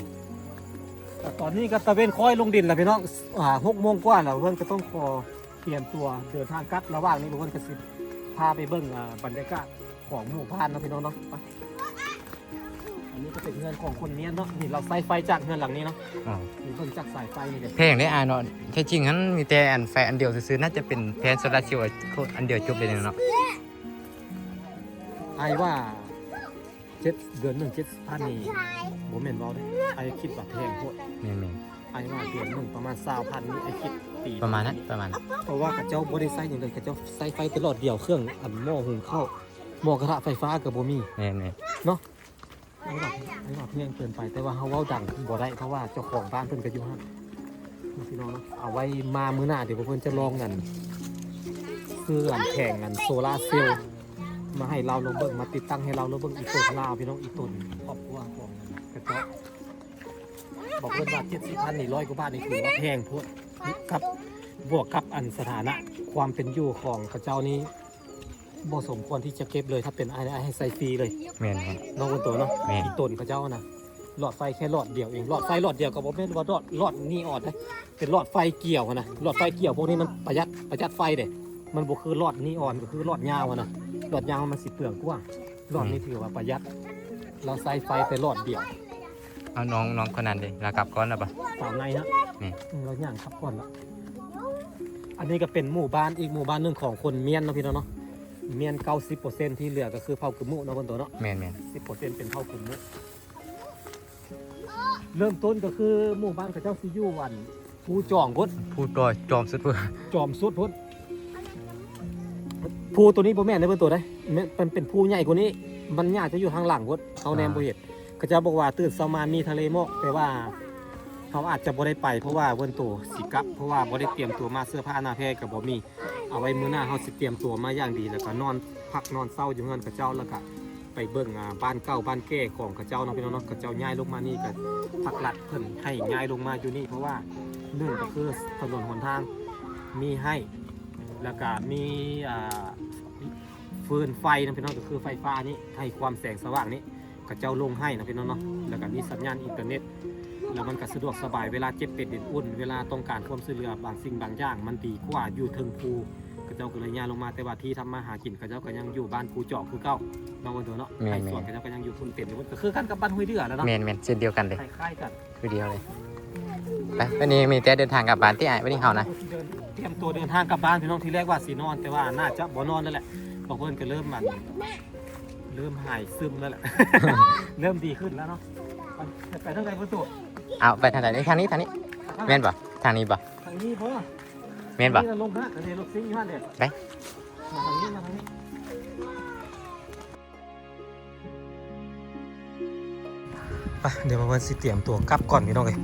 ແຕ່ຕອນນີ້ກໍຕາເວັນຄ້ອຍລົງດິນແລ້ວ ພີ່ນ້ອງ ອ່າ ຫົກໂມງກວ່າແລ້ວ ເພິ່ນກໍຕ້ອງຂໍ ຕຽມຕົວເດີນທາງກັບ ລະຫວ່າງນີ້ ເພິ່ນກໍຊິພາໄປເບິ່ງ ອ່າ ບັນຍາກາດຂອງໝູ່ບ້ານເນາະ ພີ່ນ້ອງເນາະ ໄປ ອັນນີ້ກໍເປັນເຮືອນຂອງຄົນມຽນເນາະ ນີ້ລາວໃຊ້ໄຟຈາກເຮືອນຫຼັງນີ້ເນາະ ອໍ ນີ້ເບິ່ງຈາກສາຍໄຟນີ້ເດ້ ແພງເດ້ອ້າຍເນາະ ແທ້ຈິງຫັ້ນມີແຕ່ອັນໄຟອັນດຽວຊື່ໆ ໜ້າຈະເປັນແຜງໂຊລາເຊວອັນດຽວຈົບເລີຍເນາະ ອ້າຍວ່າ ເຈັດ ເດືອນໜຶ່ງເຈັດສິບພັນນີ້ ບໍ່ແມ່ນເວົ້າເດ້ ອ້າຍຄິດວ່າແພງໂພດ ແມ່ນໆ ອ້າຍວ່າເດືອນໜຶ່ງປະມານຊາວພັນນີ້ ອ້າຍຄິດຕີ ປະມານນັ້ນ ປະມານນັ້ນ ເພາະວ່າເຂົາເຈົ້າບໍ່ໄດ້ໃຊ້ຫຍັງເລີຍ ເຂົາເຈົ້າໃຊ້ໄຟແຕ່ຫຼອດດຽວ ເຄື່ອງອັນໝໍ້ຫຸງເຂົ້າ ໝໍ້ກະທະໄຟຟ້າກໍບໍ່ມີ ແມ່ນໆ ເນາະ ອ້າຍວ່າ ອ້າຍວ່າແພງເກີນໄປ ແຕ່ວ່າເຮົາເວົ້າດັງບໍ່ໄດ້ ເພາະວ່າເຈົ້າຂອງບ້ານເພິ່ນກໍຢູ່ຫັ້ນ ພີ່ນ້ອງເນາະ ເອົາໄວ້ມາມື້ໜ້າ ດຽວພວກເພິ່ນຈະລອງອັນ ຊື້ອັນແຜງອັນໂຊລາເຊວມາໃຫ້ລາວລອງເບິ່ງ ມາຕິດຕັ້ງໃຫ້ລາວລອງເບິ່ງ ອີ່ຕົນລາວ ພີ່ນ້ອງ ອີ່ຕົນຄອບຄົວຂອງກະເຈາະ ບອກເພິ່ນວ່າເຈັດສິບພັນນີ້ ຮ້ອຍກວ່າບາດນີ້ ຖືວ່າແພງໂພດ ກັບ ບວກກັບອັນສະຖານະຄວາມເປັນຢູ່ຂອງເຂົາເຈົ້ານີ້ ບໍ່ສົມຄວນທີ່ຈະເກັບເລີຍ ຖ້າເປັນອ້າຍ ອ້າຍໃຫ້ໃສ່ຟຣີເລີຍ ແມ່ນໆ ເນາະ ເບິ່ງໂຕເນາະ ແມ່ນ ອີ່ຕົນເຂົາເຈົ້ານະ ຫຼອດໄຟແຄ່ຫຼອດດຽວເອງ ຫຼອດໄຟຫຼອດດຽວກໍບໍ່ແມ່ນວ່າຫຼອດ ຫຼອດນີອອນເດ້ ເປັນຫຼອດໄຟກ່ຽວຫັ້ນນະ ຫຼອດໄຟກ່ຽວພວກນີ້ມັນປະຢັດ ປະຢັດໄຟເດ້ ມັນບໍ່ຄືຫຼອດນີອອນ ກໍຄືຫຼອດຍາວຫັ້ນນະ ຫຼອດຍາວມັນຊິເປືອງກວ່າ ຫຼອດນີ້ ອືມ ຖືວ່າປະຢັດ ລາວໃຊ້ໄຟແຕ່ຫຼອດດຽວ ເອົາ ນ້ອງ ນ້ອງຄົນນັ້ນເດ້ ລາວກັບກ່ອນແລ້ວບໍ່? ສາວໃນເນາະ ນີ້ ອືມ ລາວຍ່າງກັບກ່ອນລະ ອັນນີ້ກໍເປັນໝູ່ບ້ານອີກໝູ່ບ້ານໜຶ່ງຂອງຄົນມຽນເນາະ ພີ່ນ້ອງເນາະ ມຽນເກົ້າສິບເປີເຊັນ ທີ່ເຫຼືອກໍຄືເຜົ່າກຶມມຸເນາະ ເພິ່ນໂຕເນາະ ແມ່ນໆ ສິບເປີເຊັນເປັນເຜົ່າກຶມມຸ ເລີ່ມຕົ້ນກໍຄືໝູ່ບ້ານເຂົາເຈົ້າຊິຢູ່ອັນພູຈອງພຸ້ນ ພູຈອຍຈອມສຸດພຸ້ນ ຈອມສຸດພຸ້ນ ພູໂຕນີ້ບໍ່ແມ່ນເດ້ ເບິ່ງໂຕໄດ໋ ແມ່ນ ມັນເປັນພູໃຫຍ່ກວ່ານີ້ ມັນໜ້າຈະຢູ່ທາງຫຼັງພຸ້ນ ເຮົາແນມ ອ່າ ບໍ່ເຫັນ ເຂົາເຈົ້າບອກວ່າຕື່ນເຊົ້າມາມີທະເລໝອກ ແຕ່ວ່າເຮົາອາດຈະບໍ່ໄດ້ໄປ ເພາະວ່າເບິ່ງໂຕຊິກັບ ເພາະວ່າບໍ່ໄດ້ຕຽມຕົວມາ ເສື້ອຜ້າໜ້າແພກໍບໍ່ມີ ເອົາໄວ້ມື້ໜ້າເຮົາຊິຕຽມຕົວມາຢ່າງດີ ແລ້ວກໍນອນພັກນອນເຊົາຢູ່ເຮືອນເຂົາເຈົ້າ ແລ້ວກໍ ໄປເບິ່ງ ອ່າ ບ້ານເກົ່າບ້ານແກ່ຂອງເຂົາເຈົ້າເນາະ ພີ່ນ້ອງເນາະ ເຂົາເຈົ້າຍ້າຍລົງມານີ້ກໍພັກລັດເພິ່ນໃຫ້ຍ້າຍລົງມາຢູ່ນີ້ ເພາະວ່າໜຶ່ງກໍຄືຖະໜົນຫົນທາງມີໃຫ້ ແລ້ວກໍມີ ອ່າ ຟືນໄຟເນາະ ພີ່ນ້ອງ ກໍຄືໄຟຟ້ານີ້ ໃຫ້ຄວາມແສງສະຫວ່າງນີ້ ເຂົາເຈົ້າລົງໃຫ້ເນາະ ພີ່ນ້ອງເນາະ ແລ້ວກໍມີສັນຍານອິນເຕີເນັດ ແລ້ວມັນກໍສະດວກສະບາຍ ເວລາເຈັບເປັນເປັນອຸ່ນ ເວລາຕ້ອງການຄວາມຊ່ວຍເຫຼືອບາງສິ່ງບາງຢ່າງ ມັນດີກວ່າຢູ່ເທິງພູ ເຂົາເຈົ້າກໍເລີຍຍ້າຍລົງມາ ແຕ່ວ່າທີ່ທຳມາຫາກິນເຂົາເຈົ້າກໍຍັງຢູ່ບ້ານພູຈອກຄືເກົ່າເນາະ ເບິ່ງເດີເນາະ ແມ່ນໆ ໄຮ່ສວນເຂົາເຈົ້າກໍຍັງຢູ່ພຸ້ນເຕັມຢູ່ ກໍຄືກັນກັບບ້ານຫ້ວຍເດືອແຫຼະເນາະ ແມ່ນໆ ເຊັ່ນດຽວກັນເລີຍ ຄ້າຍໆກັນ ຄືດຽວເລີຍ ໄປ ວັນນີ້ມີແຕ່ເດີນທາງກັບບ້ານຕິອ້າຍ ວັນນີ້ເຮົານະ ຕຽມຕົວເດີນທາງກັບບ້ານ ພີ່ນ້ອງ ທີແລກວ່າຊິນອນ ແຕ່ວ່າໜ້າຈະບໍ່ນອນແລ້ວແຫຼະ ບາງຄົນກໍເລີ່ມ ເລີ່ມຫາຍຊຶມແລ້ວແຫຼະ ເລີ່ມດີຂຶ້ນແລ້ວເນາະ ໄປ ໄປທາງໃດບໍ່ຕູ້ ເອົາ ໄປທາງໃດ? ນີ້ ທາງນີ້ ທາງນີ້ ແມ່ນບໍ່? ທາງນີ້ບໍ່? ທາງນີ້ບໍ່? ແມ່ນບໍ່? ນີ້ລະລົງຫັ້ນ ອັນນີ້ລົດຊິງຢູ່ຫັ້ນເດ້ ໄປ ມາທາງນີ້ ມາທາງນີ້ ໄປ ດຽວເພິ່ນຊິຕຽມຕົວກັບກ່ອນ ພີ່ນ້ອງເອີຍ